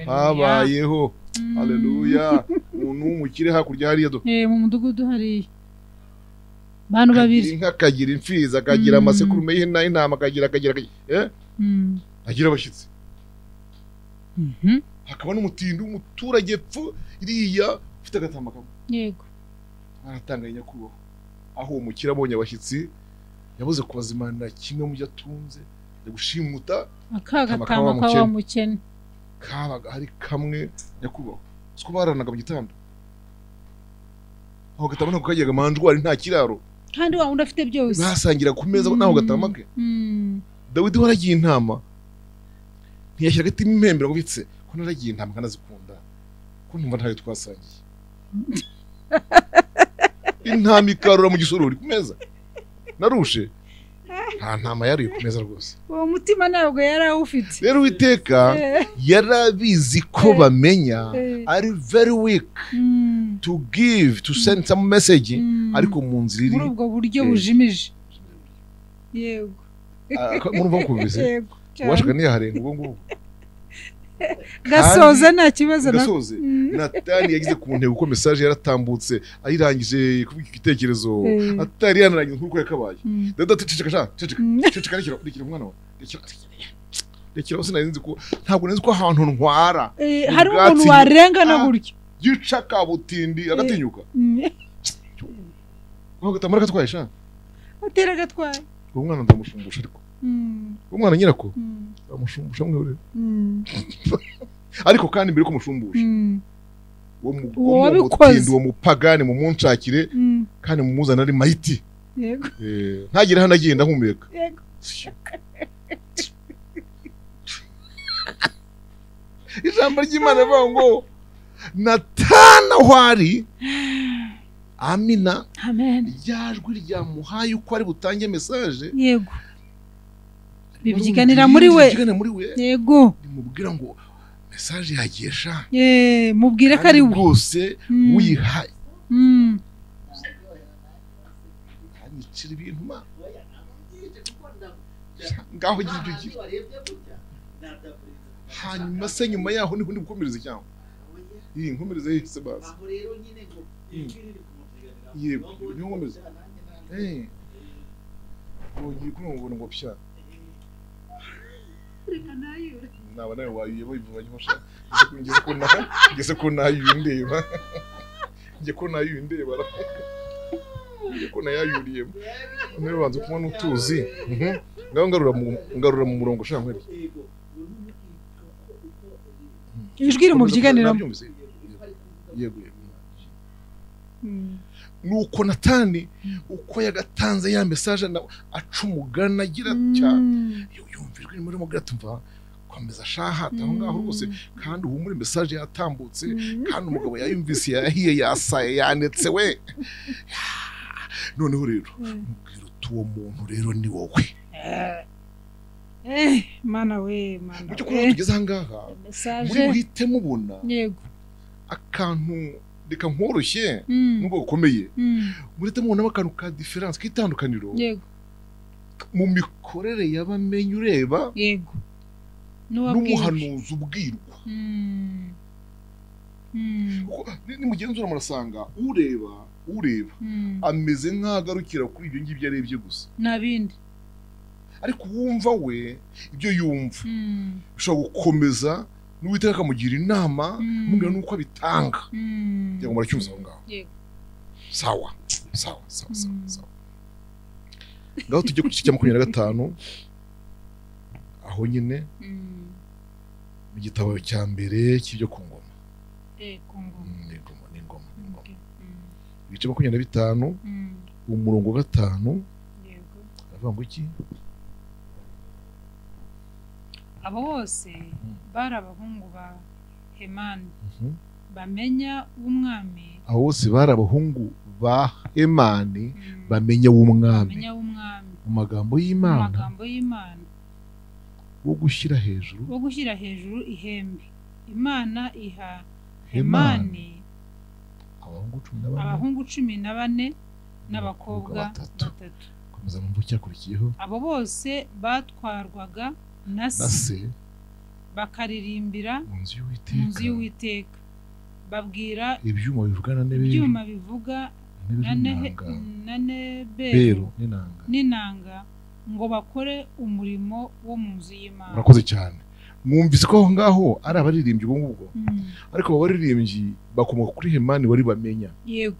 S1: Habayeho, haleluya, umuntu w'umukire hakurya hariya do,
S2: mu mudugudu hariya bantu babiri,
S1: inka akagira imfizi, akagira amasekurume y'ihene n'intama, akagira agira abashyitsi. Hakaba n'umutindi w'umuturage pfu iriya ufite agatama kamwe.
S2: Yego,
S1: aratanganye nyakubahwa. Aho uwo mukire abonye abashyitsi yabuze kubazimana kimwe mu byo atunze, gushimuta
S2: akagatama k'awa mukene
S1: kabaga hari kamwe nyakubahwa, siko baranaga mu gitanda. Aho gatama ntabwo kajyaga manjwari, nta kiraro,
S2: kandi wa wundi afite byose,
S1: basangira ku meza naho gatama ke. Dawidi waragiye intama ntiyashyira agati impembero ngo bitse ko naragiye intama kanazikunda, ko numva ntayo twasangiye. Intama ikarura mu gisorori ku meza, narushe nta ntama yari ku meza rwose.
S2: Uwo mutima ntabwo yari awufite.
S1: Rero Uwiteka yarabizi ko bamenya ari very weak to give, to send some message, ariko mu nzira iri
S2: muri ubwo buryo bujimije. Yego,
S1: murumva kumvise uwashaka ntiyaharenga ubwo ngubwo.
S2: Gasoza nta kibazo.
S1: Gasoze. Natani yagize ku ntego ko message yaratambutse, ayirangije kuvuga igitekerezo atari yanarangiza nkuko yakabaye. Dada ceceka sha, ceceka, ceceka, rekera umwana wawe, rekera. Sinari nzi ko, ntabwo nzi ko ahantu ntwara
S2: hari umuntu warengana gutyo
S1: gica kabutindi agatinyuka. Aho gatamara katwaye sha,
S2: atera gatwaye.
S1: Uwo mwana ndamushumbusha, ariko uwo mwana nyirako amushumbusha mwihorere. Ariko kandi mbere ko mushumbusha uwo mutindi, uwo mupagani mumunshakire kandi mumuzana ari mayiti.
S2: Yego,
S1: ntagire hano agenda ahumeka.
S2: Yego,
S1: ijambo ry'Imana rivuga ngo Natana aho ari, amina,
S2: amen,
S1: ryajwi ryamuhaye uko ari butange message.
S2: Yego, bibyiganira muri we, Yego,
S1: nimubwira ngo message yagiye sha,
S2: mubwire ko ari we
S1: rwose uyihaye. Anyicira ibintu ma. Ngaho gira ibyo ugira. Hanyuma se nyuma yaho niho ndi gukomereza cyangwa iyi nkomereza yese basi.
S3: Aho rero nyine ngo
S1: yego niho nkomereza. Ugiye kumubona ngo pya.
S2: Reka nayure.
S1: Naba nawe wayuye bayivuga nyosha. Ngeze ko nayuye ndeba. Nge ko nayuye ndeba. Nge ko nayayuriye. None banze kunywa n'utuzi. Ngaho ngarura mu murongo shaka nkwereke.
S2: Ijwi riri mu byiganiramo.
S1: Yego. Nuko Natani uko yagatanze ya message aca umugana agira cyane yumva ijwi muri mugati mva komeza shaha aho ngaho rwose kandi ubu muri message yatambutse kandi umugabo yayumvise yahiye yasaye yanetse we. Noneho rero mubwira utuwo muntu rero ni wowe.
S2: Mana we mana.
S1: Mu cyukuri tugeze aha ngaha muri buhite mubona
S2: yego
S1: akantu reka nkoroshye nubwo gukomeye murite mubona akantu ka difference k'itandukaniro
S2: yego
S1: mu mikorere y'abamenye ureba
S2: yego
S1: n'umuhanuzi ubwirwa. Nimugenzura murasanga ureba ameze nk'agarukira kuri ibyo ngibyo arebye gusa
S2: nabindi,
S1: ariko wumva we ibyo yumva bishobora gukomeza n'Uwiteka akamugira inama mubwira nuko abitanga kugira ngo muracyumva aho ngaho. Sawa sawa sawa sawa. Ngaho tujye ku gice cya 25 aho nyine mu gitabo cya mbere cy'ibyo ku ngoma. Ni ingoma. Ibice 25 umurongo wa 5 aravuga ngo iki?
S2: Abo bose bari abahungu ba Hemani bamenya w'umwami.
S1: Abo bose bari abahungu ba Hemani bamenya w'umwami mu magambo y'Imana wo gushyira
S2: hejuru ihembe. Imana iha Hemani abahungu 14 n'abakobwa 3.
S1: Komeza mu cyakurikiyeho.
S2: Abo bose batwarwaga na se bakaririmbira
S1: mu nzu y'Uwiteka
S2: babwira
S1: ibyuma bivuga
S2: na nebero n'inanga ngo bakore umurimo wo mu nzu y'Imana.
S1: Murakoze cyane. Mwumvise ko aho ngaho ari abaririmbyi ubwo ngubwo, ariko abo baririmbyi bakomoka kuri Hemani wari bamenya.
S2: Yego.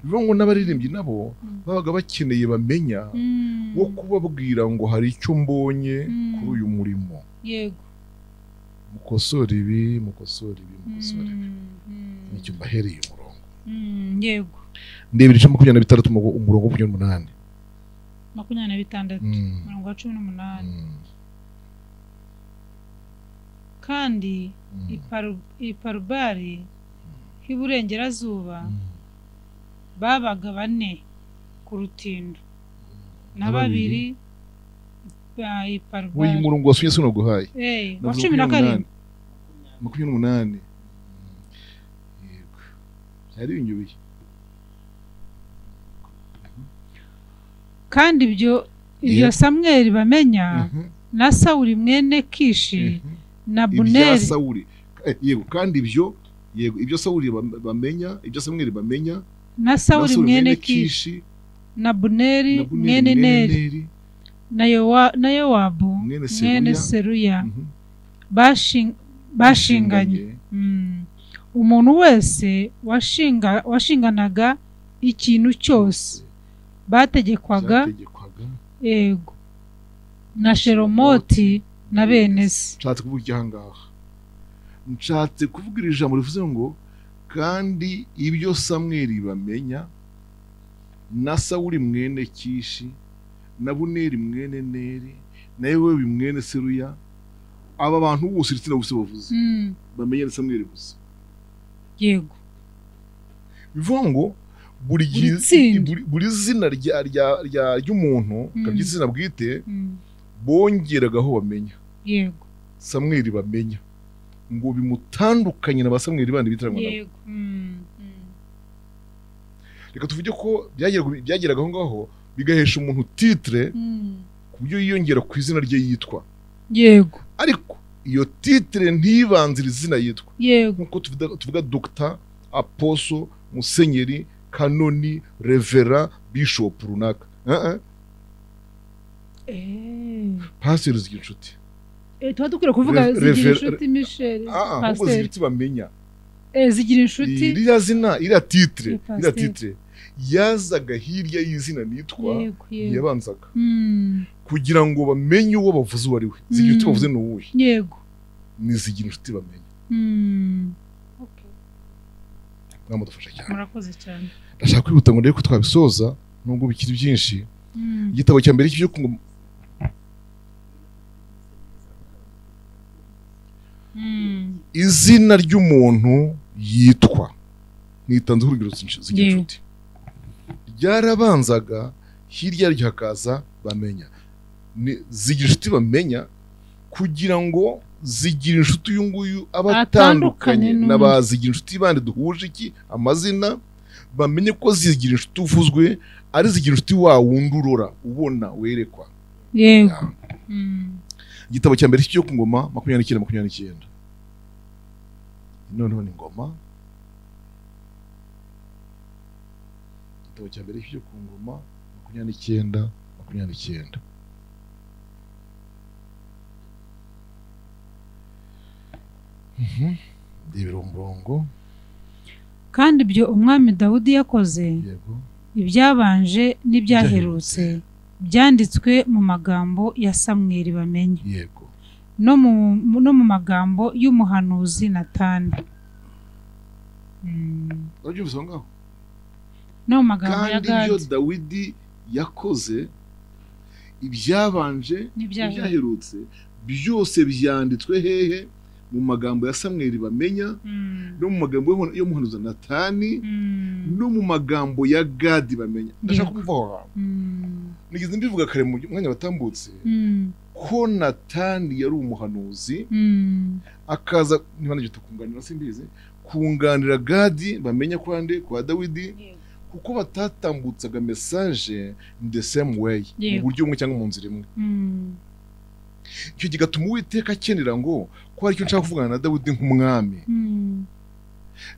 S1: Bivuga ngo n'abaririmbyi nabo babaga bakeneye bamenya wo kubabwira ngo hari icyo mbonye kuri uyu murimo.
S2: Yego.
S1: Mukosora ibi, mukosora ibi, mukosora ibi. Nicyo mbahereye umurongo.
S2: Yego.
S1: Ndebera igice 26 umurongo 28.
S2: 26 umurongo wa 18. Kandi iparubari h'iburengerazuba babaga 4 ku rutindo na 2 iparubari.
S1: Uyu murongo wasuye sino guhaye.
S2: Wa 17.
S1: 28. Yego. Byari binyubiye.
S2: Kandi ibyo Samweli bamenya na Sawuli mwene Kishi na Buneri.
S1: Sawuli. Yego kandi ibyo yego ibyo Sawuli bamenya, ibyo Samweli bamenya
S2: na Sawuli mwene Kishi na Buneri mwene Neri na Yowabu mwene Seruya bashinganye. Umuntu wese washinganaga ikintu cyose bategekwaga yego na Shelomoti na bene se.
S1: Nshatse kuvuga iki aha ngaha? Nshatse kuvuga iri jambo rivuze ngo kandi ibyo Samweli bamenya na Sawuli mwene Kishi na Buneri mwene Neri na Yowabu mwene Seruya, aba bantu bose iritsina bose bavuze bamenye Samweli gusa.
S2: Yego.
S1: Bivuga ngo buri zina ry'umuntu kabyizina bwite bongeragaho bamenya.
S2: Yego.
S1: Samweli bamenya ngo bimutandukanye na ba Samweli bandi bitiranwa nabo.
S2: Yego.
S1: Reka tuvuge ko byageraga aho ngaho Bigahesha umuntu titre ku buryo yiyongera ku izina rye yitwa.
S2: Yego.
S1: Ariko iyo titre ntibanzira izina yitwa.
S2: Yego.
S1: Nkuko tuvuga doctor, apostle, musenyeri, kanoni, revera, bishop runaka. Pastor Zigirinshuti.
S2: Tuba dukwiye kuvuga Zigirinshuti Michel.
S1: Pastor Zigirinshuti bamenya.
S2: Zigirinshuti.
S1: Iriya zina, iriya titre, iriya titre yazaga hirya y'izina nitwa yabanzaga. Kugira ngo bamenye uwo bavuze uwo ari we. Zigirinshuti bavuze ni uwuhe?
S2: Yego.
S1: Ni Zigirinshuti bamenya.
S2: Okay.
S1: Mwamudufasha cyane.
S2: Murakoze cyane.
S1: Ndashaka kwihuta ngo ndebe ko twabisoza nubwo bikiri byinshi. Igitabo cya mbere cyo izina ry'umuntu yitwa nitanze urugero Zigirinshuti ryarabanzaga hirya yaryo hakaza bamenya. Ni Zigirinshuti bamenya kugira ngo Zigirinshuti uyu nguyu aba atandukanye n'aba Zigirinshuti bandi duhuje iki amazina, bamenye ko Zigirinshuti uvuzwe ari Zigirinshuti wa wundi urora ubona werekwa.
S2: Yego.
S1: Igitabo cya mbere cyo ku ngoma 29 29. Noneho ni ngoma. Igitabo cya mbere cyo ku ngoma 29 29. Ndebera umurongo.
S2: Kandi ibyo umwami Dawudi yakoze,
S1: yego,
S2: ibyabanje n'ibyaherutse byanditswe mu magambo ya Samweli bamenye,
S1: yego,
S2: no mu magambo y'umuhanuzi Natani.
S1: Urabyumvise aho ngaho?
S2: No mu magambo ya
S1: Kandi ibyo
S2: Gadi.
S1: Dawidi yakoze, ibyabanje n'ibyaherutse byose byanditswe hehe? Mu magambo ya Samweli bamenya, no mu magambo y'umuhanuzi Natani, no mu magambo ya Gadi bamenya. Ndashaka kuvuga aho hantu. Nigeze mbivuga kare mu mwanya watambutse ko Natani yari umuhanuzi, akaza niba nagita kunganira simbizi, kunganira Gadi bamenya kwande kwa Dawidi, kuko batatambutsaga message in the same way, mu buryo bumwe cyangwa mu nzira imwe. Icyo kigatuma Uwiteka akenera ngo ko hari icyo nshaka kuvugana na Dawidi nk'umwami,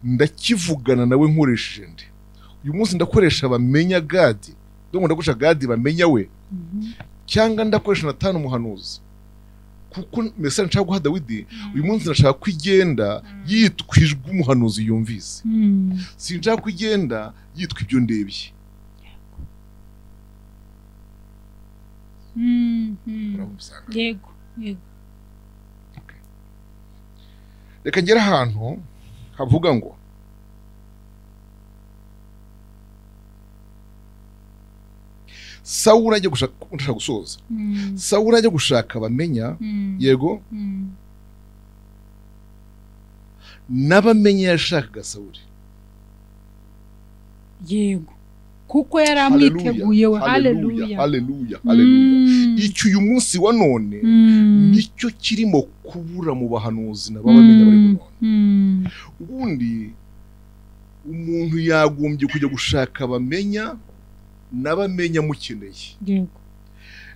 S1: ndakivugana nawe nkoresheje nde? Uyu munsi ndakoresha bamenya Gadi, ndongo ndakoresha Gadi bamenya we, cyangwa ndakoresha Natani umuhanuzi, kuko message nshaka guha Dawidi uyu munsi ndashaka ko igenda yitwa ijwi umuhanuzi yumvise, sinshaka ko igenda yitwa ibyo ndebye.
S2: Yego, yego.
S1: Reka ngere ahantu havuga ngo Sawuli ajya gushaka, ndashaka gusoza. Sawuli ajya gushaka bamenya, yego, n'abamenya yashakaga Sawuli.
S2: Yego. Kuko yari amwiteguye we.
S1: Haleluya, haleluya, haleluya. Icyo uyu munsi wa none nicyo kirimo kubura mu bahanuzi n'abamenya bari none. Ubundi umuntu yagombye kujya gushaka bamenya n'abamenya mukeneye.
S2: Yego.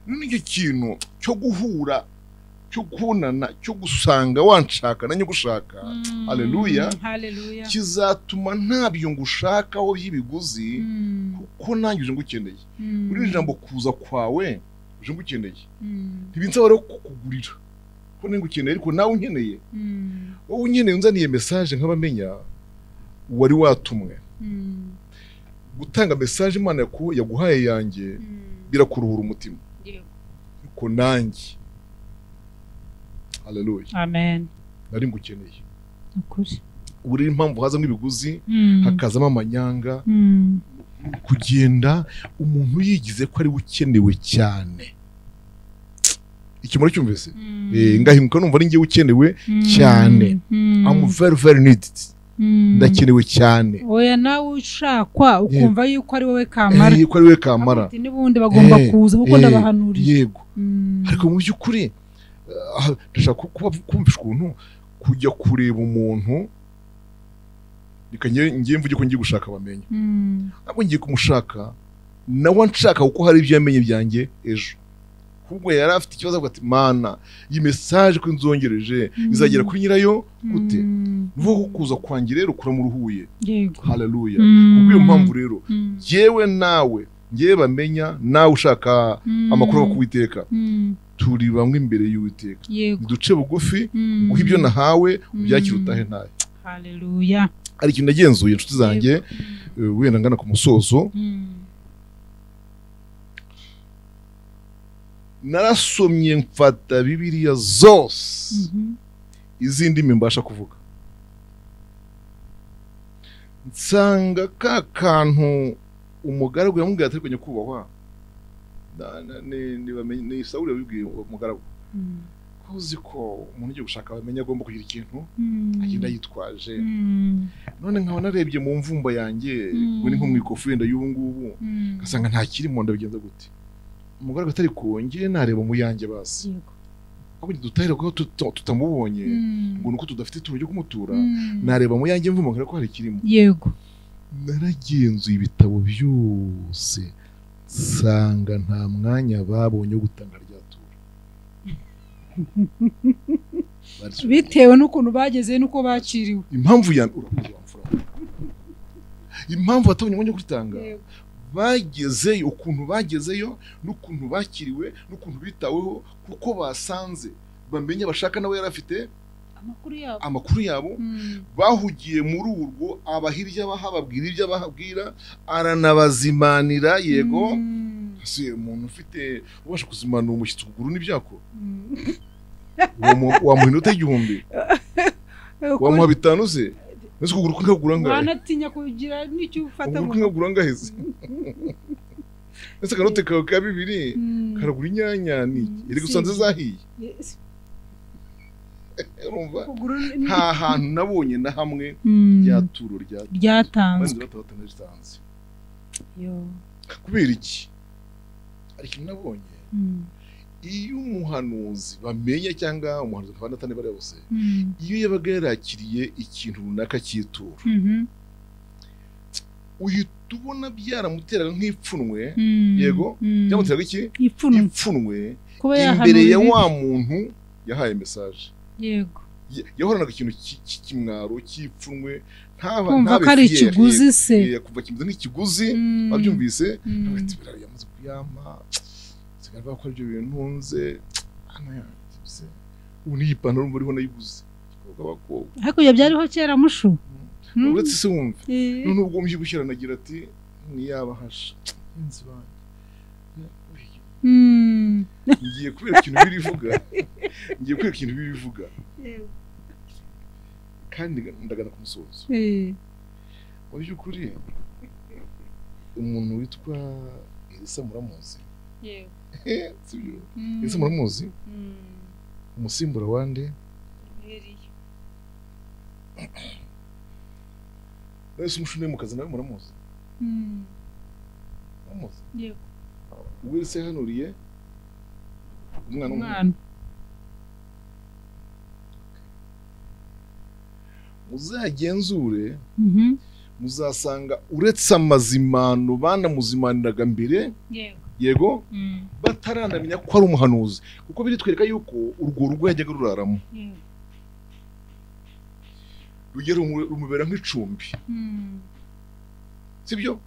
S1: None icyo kintu cyo guhura, cyo kubonana, cyo gusanga wanshaka nanjye gushaka, haleluya,
S2: haleluya,
S1: kizatuma ntabyo ngushakaho by'ibiguzi, kuko nanjye uje ngukeneye. Uri ijambo kuza kwawe uje ngukeneye, ntibinsaba rero kukugurira ko ningukeneye, ariko nawe unkeneye. Wowe unkeneye unzaniye message nk'abamenya wari watumwe. Gutanga message Imana yaguhaye yanjye birakuruhura umutima. Ko nanjye, haleluya,
S2: amen,
S1: nari ngukeneye.
S2: Ukuri.
S1: Ubu rero impamvu hazamo ibiguzi, hakazamo amanyanga, kugenda umuntu yigize ko ari ukenewe cyane. Iki muri cyumvise? Ngahinguka numva ari ngiye ukenewe cyane. I'm very very needed. Ndakenewe cyane.
S2: Oya, nawe ushakwa ukumva yuko ari wowe kamara.
S1: Yuko ari wowe kamara.
S2: N'ubundi bagomba kuza kuko ndabahanurira.
S1: Yego. Ariko mu by'ukuri ndashaka kumvisha ukuntu kujya kureba umuntu, reka ngiye mvuge ko ngiye gushaka bamenya, ntabwo ngiye kumushaka Nawe nshaka kuko hari ibyo yamenye byanjye ejo. Ahubwo yari afite ikibazo avuga ati mana iyi message ko nzongereje izagera kuri nyirayo gute? Nuvuga ko kuza kwanjye rero kuramuruhuye. Haleluya. Kubw'iyo mpamvu rero yewe nawe ngewe bamenya nawe ushaka amakuru ku Uwiteka, turi bamwe imbere y'Uwiteka. Duce bugufi nguhe ibyo nahawe ubyakire utahe ntahe.
S2: Haleluya.
S1: Ari ikintu nagenzuye inshuti zanjye, wenda ngana ku musozo. Narasomye mfata Bibiliya zose izindi mbasha kuvuga, nsanga ka kantu umugaragu yamubwiye atari kujya kubahwa ni Sawuli yabibwiye umugaragu ko uzi ko umuntu ugiye gushaka bamenya agomba kugira ikintu agenda yitwaje. None nkaba narebye mu mvumba yanjye ngo ni nko mu ikofi wenda y'ubu ngubu ngasanga nta kirimo, ndabigenza gute? Umugaragu atari kongeye nareba mu yanjye basi aho dutahira ko tutamubonye ngo nuko tudafite ituro ryo kumutura, nareba mu yanjye mvumba nkareba ko hari kirimo.
S2: Yego.
S1: Naragenzuye ibitabo byose nsanga nta mwanya babonye wo gutanga rya turo.
S2: Bitewe n'ukuntu bageze n'uko bakiriwe.
S1: Impamvu ya impamvu batabonye umwanya wo kuritanga, bagezeyo ukuntu bagezeyo n'ukuntu bakiriwe n'ukuntu bitaweho, kuko basanze bamenye bashaka nawe yari afite amakuru yabo. Bahugiye muri urwo abahirya bahababwira ibyo abahabwira, aranabazimanira. Yego, si umuntu ufite ubasha kuzimana umushyitsi ukuguru n'ibyako wamuha inota 1000 wamuha 5 se nese ukuguru kukagura angahe?
S2: Wanatinya kugira n'icyo ufata
S1: mu kugura angahe se? Nese kanote kawe ka 2 karagura inyanya niki iri gusanze zahiye. Urumva nta hantu nabonye na hamwe rya turo
S2: ryatanzwe.
S1: Kubera iki? Ariko nabonye iyo umuhanuzi bamenya cyangwa umuhanuzi akaba natane bari bose, iyo yabaga yarakiriye ikintu runaka cy'ituro, uhita ubona byaramuteraga nk'ipfunwe. Yego, byamuteraga iki? Ipfunwe imbere ya wa muntu yahaye message.
S2: Yego.
S1: Yahoranaga ikintu cy'ikimwaro cy'ipfunwe,
S2: ntabe ko ari ikiguzi se,
S1: kuva kimeze nk'ikiguzi. Babyumvise ati yamaze kuyampa nsigaye ko ibyo bintu ntunze hano yanjye, ubu n'iyi pantaro urumva ariho nayiguze.
S2: Ariko ibyo byariho kera mushu.
S1: Uretse se wumve none ubwo mbyibushye aranagira ati niyabahasha inzu banjye ngiye kubera ikintu birivuga, ngiye kubera ikintu birivuga kandi ndagana ku musozo. Mu by'ukuri umuntu witwa Elisa muramuzi?
S2: Yego.
S1: Sibyo? Elisa muramuzi? Umusimbura wande?
S2: Eliya.
S1: Ese umushunemukazi nawe muramuzi? Muramuzi?
S2: Yego.
S1: Uwese yahanuriye umwana w'umuntu. Muzagenzure, muzasanga uretse amazimano banamuzimaniraga mbere, yego, bataranamenya ko ari umuhanuzi, kuko biritwereka yuko urwo rugo yajyaga ruraramo, rugera rumubera nk'icumbi, sibyo?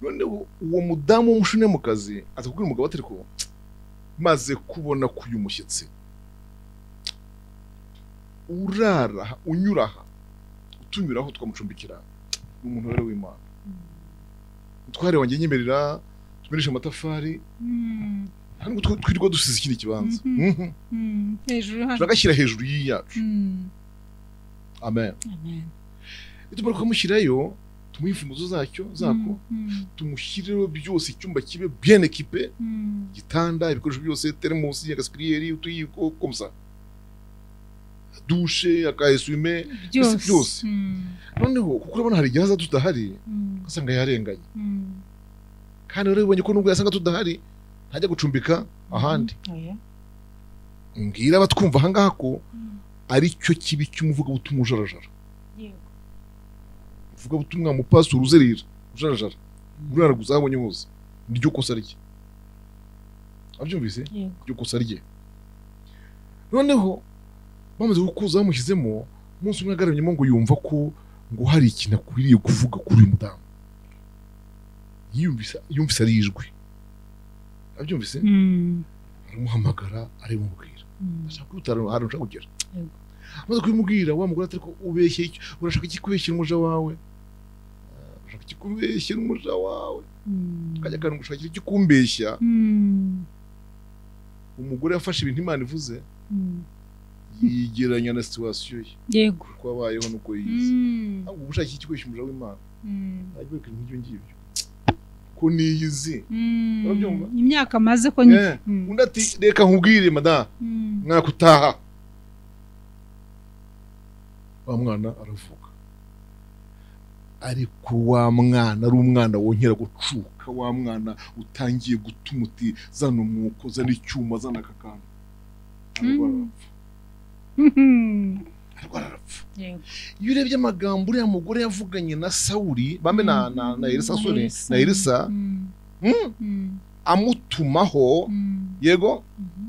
S1: None uwo mudamu w'umushunemukazi aza kubwira umugabo ati ko maze kubona ko uyu mushyitsi urara unyuraha utunyuraho twamucumbikira, ni umuntu wera w'Imana. Mutware wanjye nyemerera tumereshe amatafari, hano twirirwa dusize ikindi kibanza turagashyira hejuru y'iyacu. Amen. Nitumara kumushyirayo tumuhe imfunguzo zacyo zako, tumushyireho byose, icyumba kibe bien équipé, igitanda, ibikoresho byose, teremusi, agasipiriyeri, utuyiko, komsa, dushe, akaesume, byose. Noneho kuko urabona hari igihe haza tudahari ugasanga yarenganye, kandi rero ubonye ko nubwo yasanga tudahari ntajya gucumbika ahandi. Mbwira abatwumva aha ngaha ko ari cyo kibi cy'umuvugabutumwa ujarajara. Uvugabutumwa mupasiteri uzerera ujarajara, Uraraguza abonye hose niryo kosa rye. Abyumvise? Iryo kosa rye. Noneho bamaze gukuza bamushyizemo, umunsi umwe agaramyemo ngo yumva ko ngo hari ikintu akwiriye kuvuga kuri uyu mudamu. Yumvise ari ijwi. Abyumvise? Aramuhamagara arimubwira. Ashaka kwitara ahantu ushaka kugera. Amaze kubimubwira wa mugore ati ko ubeshye icyo urashaka ikikubeshyira umuja wawe. Urashaka ikikubeshyira umuja wawe. Kajya kantu gushakira ikikumbeshya. Umugore yafashe ibintu Imana ivuze. Yigeranya na situation ye.
S2: Yego.
S1: Uko abayeho nuko yize. Ahubwo ushaka ikikubeshya umuja w'Imana. Ajye kwintu ngibyo. Ko niyizi. Urabyumva?
S2: Imyaka maze ko nyine.
S1: Undi ati reka nkubwire madame. Mwaka utaha. Wa mwana aravuga. Ariko wa mwana ari umwana wongera gucuka, wa mwana utangiye gutuma uti zana umwuko, zana icyuma, zana aka kantu. Arapfa. Iyo urebye amagambo uriya mugore yavuganye na Sawuli, bambe na Elisa, sorry, na Elisa, amutumaho, yego,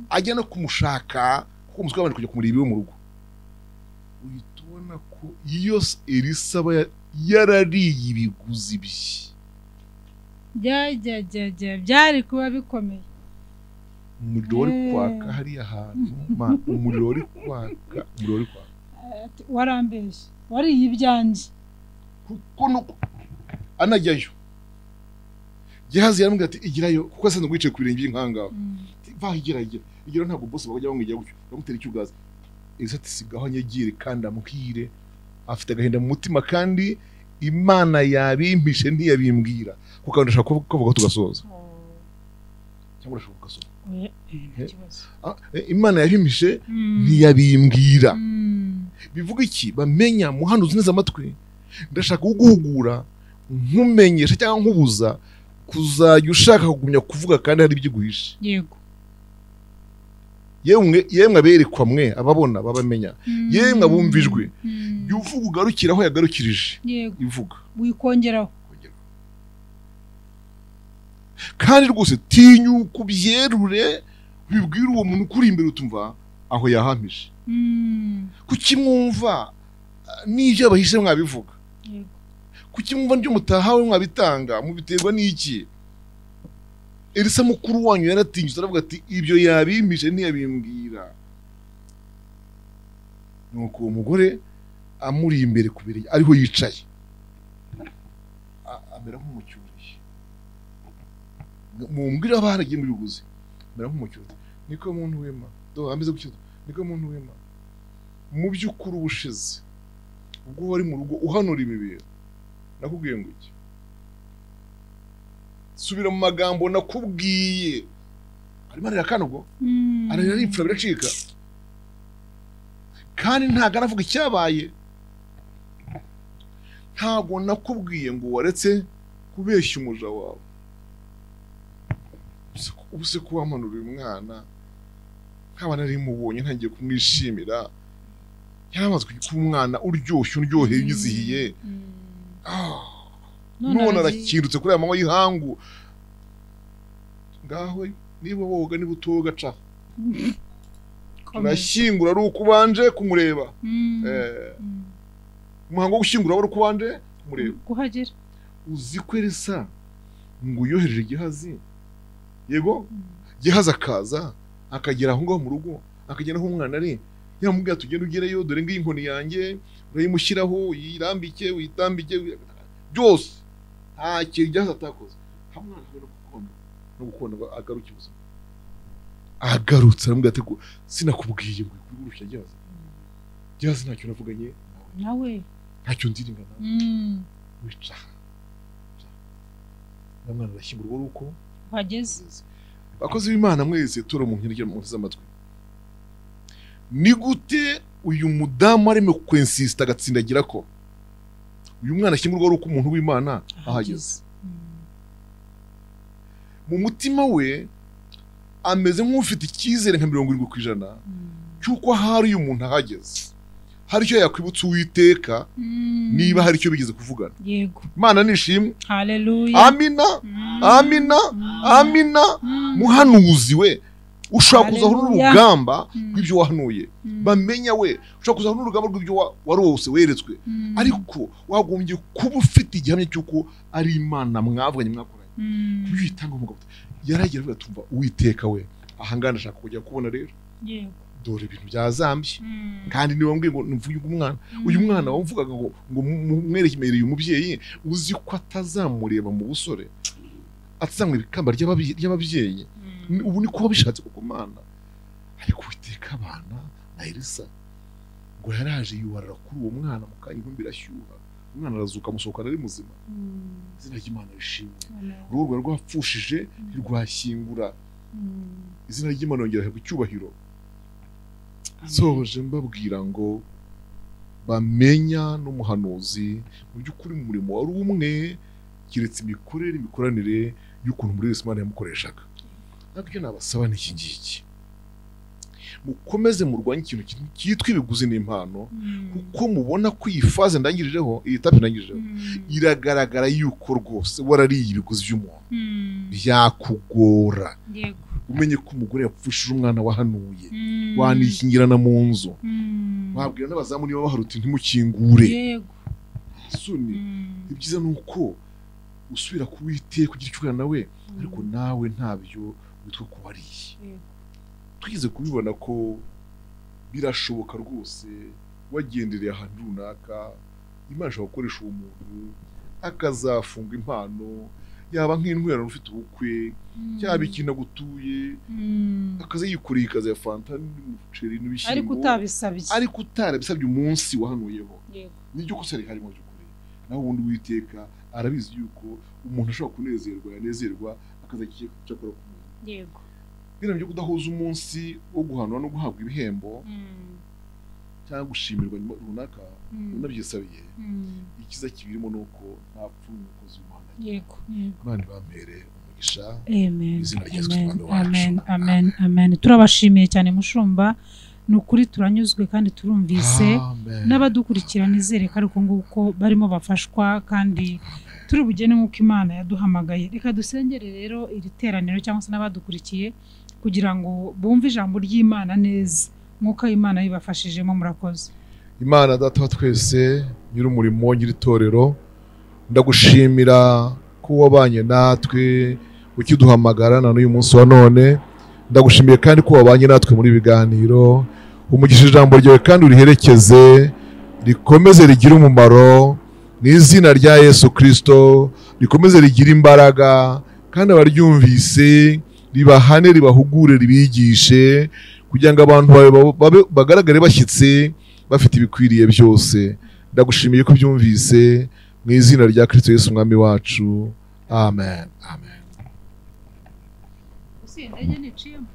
S1: ajya no kumushaka kuko umuswa wabanje kujya kumureba iwe mu rugo. Uhita ubona ko iyo Elisa aba yarariye ibiguzi bye
S2: byari kuba bikomeye.
S1: Umuriro wari kwaka hariya hantu, umuriro wari kwaka, umuriro wari kwaka.
S2: Warambeshye, wariye ibyanjye.
S1: Kuko nuko anajyayo Gehazi yaramubwira ati igirayo, kuko asanzwe wicaye ku birenge by'inkangaba. Va igera igera igera, ntabwo bose bajya bamwigira gutyo, bamutera icyugazi. Elisa ati sigaho anyegire kandi amuhire, afite agahinda mu mutima kandi Imana yabimpishe ntiyabimbwira. Kuko ndashaka kuvuga tugasoza. Cyangwa urashaka kugasoza? Imana yabimpishe ntiyabimbwira. Bivuga iki? Bamenya muhanuzi neza amatwi. Ndashaka kuguhugura nkumenyesha cyangwa nkubuza kuzajya ushaka kugumya kuvuga kandi hari ibyo guhisha.
S2: Yego.
S1: Yemwe aberekwa mwe ababona babamenya, yemwe abumvijwe, jya uvuga ugarukira aho yagarukirije.
S2: Yego.
S1: Ivuga
S2: wikongeraho.
S1: Kandi rwose tinyuka ubyerure, ubibwire uwo muntu ukuri imbere utumva aho yahamije. Kuki mwumva n'ibyo abahishe mwabivuga?
S2: Yego.
S1: Kuki mwumva n'ibyo mutahawe mwabitanga, mubiterwa n'iki? Elisa mukuru wanyu yaratinyutse aravuga ati ibyo yabimpishe ntiyabimbwira. Nuko uwo mugore amuri imbere ku birenge ariho yicaye, amera nk'umucyuriye. Mumbwira abaragiye mu biguzi, amera nk'umucyuriye. Niko muntu wema, do ameze gutyo, niko muntu wema. Mu by'ukuri ubushize ubwo wari mu rugo uhanura ibi bintu, nakubwiye ngo iki? Subira mu magambo nakubwiye. Arimo arira kandi ubwo ararira aripfura biracika, kandi ntago aravuga icyabaye. Ntago nakubwiye ngo waretse kubeshya umuja wawe. Ubuse ko wamanura uyu mwana nkaba nari mubonye ntangiye kumwishimira, yaramaze kuba umwana uryoshye uryoheye unyizihiye. None arakindutse kuri aya manywa y'ihangu. Ngaho niba woga niba utoga ca turashyingura ari uko ubanje kumureba. Umuhango wo gushyingura ari uko ubanje kumureba
S2: kuhagera.
S1: Uzi ko Elisa ngo yohereje Gehazi, yego, Gehazi akaza akagera aho ngaho mu rugo, akagera aho umwana ari, yamubwira ati ugende ugereyo, dore ngiyi inkoni yanjye urayimushyiraho, uyirambike uyitambike byose. Nta kintu Gehazi atakoze. Hamwe no gukunda no gukunda agaruka ubuzima. Agarutse aramubwira ati sinakubwiye ngo ikurushya Gehazi. Gehazi ntacyo navuganye
S2: nawe,
S1: ntacyo nziringa nawe. Wica mwana arashyingurwa ari uko
S2: uhageze.
S1: Bakozi b'Imana mwese tura mu nkirikira mu amatwi. Ni gute uyu mudamu arimo kwinsista agatsindagira ko uyu mwana ashyingurwa ari uko umuntu w'Imana ahageze? Mu mutima we ameze nk'ufite icyizere nka 70% cy'uko hari uyu muntu ahageze, hari icyo yakwibutsa Uwiteka niba hari icyo bigeze kuvugana.
S2: Yego.
S1: Imana nishimwe.
S2: Haleluya.
S1: Amina. Amina. Amina. Muhanuzi we ushobora kuzaho n'urugamba rw'ibyo wahanuye. Bamenya we ushobora kuzaho n'urugamba rw'ibyo warose weretswe. Ariko wagombye kuba ufite igihamya cy'uko ari Imana mwavuganye mwakoranye. Kubitanga umugabo yaragira avuga tumva Uwiteka we ahangana ndashaka kujya kubona rero.
S2: Yego.
S1: Dore ibintu byazambye. Kandi niba mbwiye ngo mvuye umwana, uyu mwana wamvugaga ngo mwerekemereye umubyeyi uzi ko atazamureba mu busore, atazamureba ikamba ry'ababyeyi. Ubu ni kuba bishatse kuko Mana. Ariko Uwiteka abana na Elisa ngo yaraje yubarara kuri uwo mwana mu kanya inkumbi irashyuha, umwana arazuka amusohokana ari muzima. Izina ry'Imana rishimwe. Urugo rwari rwapfushije ntirwashyingura. Izina ry'Imana yongera ahabwa icyubahiro. Soje mbabwira ngo bamenya n'umuhanuzi mu by'ukuri umurimo wari umwe, kiretse imikorere imikoranire y'ukuntu muri wese Imana yamukoreshaga. Ariko icyo nabasaba ni iki ngiki: mukomeze murwanye ikintu cyitwa ibiguzi n'impano, kuko mubona ko iyi faze ndangirijeho, iyi tapi ndangirijeho iragaragara yuko rwose warariye ibiguzi by'umuntu byakugora. Umenye ko umugore yapfushije umwana wahanuye, wanikingirana mu nzu, wabwira n'abazamu niba baharuti ntimukingure. Soni ibyiza ni uko usubira ku Uwiteka kugira icyo ugana nawe, ariko nawe ntabyo witwa ko wariye. Twize kubibona ko birashoboka rwose wagendereye ahantu runaka, Imana ishobora gukoresha uwo muntu akazafunga impano, yaba nk'intwerano ufite ubukwe, cyaba ikintu agutuye, akaza yikoreye ikaza ya fanta n'umuceri n'ibishyimbo, ariko utarabisabye umunsi wahanuyeho. Niryo kosa rihari mu by'ukuri. Naho ubundi Uwiteka arabizi yuko umuntu ashobora kunezerwa, yanezerwa akaza cyakora ku muntu.
S2: Yego.
S1: Bino byo kudahuza umunsi wo guhanwa no guhabwa ibihembo cyangwa gushimirwa nyuma runaka unabyisabiye, ikiza kibirimo nuko nta pfunwe umukozi w'Imana.
S2: Yego.
S1: Imana ibambere umugisha.
S2: Amen.
S1: Izina rya Yesu Kristo wacu.
S2: Amen. Amen. Amen. Turabashimiye cyane mushumba. Ni ukuri turanyuzwe kandi turumvise. N'abadukurikira nizere ko ariko nguko barimo bafashwa kandi turi bugene nk'uko Imana yaduhamagaye. Reka dusengere rero iri teraniro cyangwa se n'abadukurikiye kugira ngo bumve ijambo ry'Imana neza nk'uko Imana yibafashijemo. Murakoze.
S1: Imana Data wa twese, nyir'umurimo nyir'itorero, ndagushimira ko wabanye natwe ukiduhamagara na n'uyu munsi wa none. Ndagushimiye kandi ko wabanye natwe muri biganiro. Umugisha ijambo ryawe kandi uriherekeze, rikomeze rigire umumaro mu izina rya Yesu Kristo, rikomeze rigire imbaraga kandi abaryumvise ribahane, ribahugure, ribigishe, kugira ngo abantu bagaragare bashyitse bafite ibikwiriye byose. Ndagushimiye ko byumvise mu izina rya Kristo Yesu Umwami wacu. Amen. Amen.
S2: Usindege niciyemo.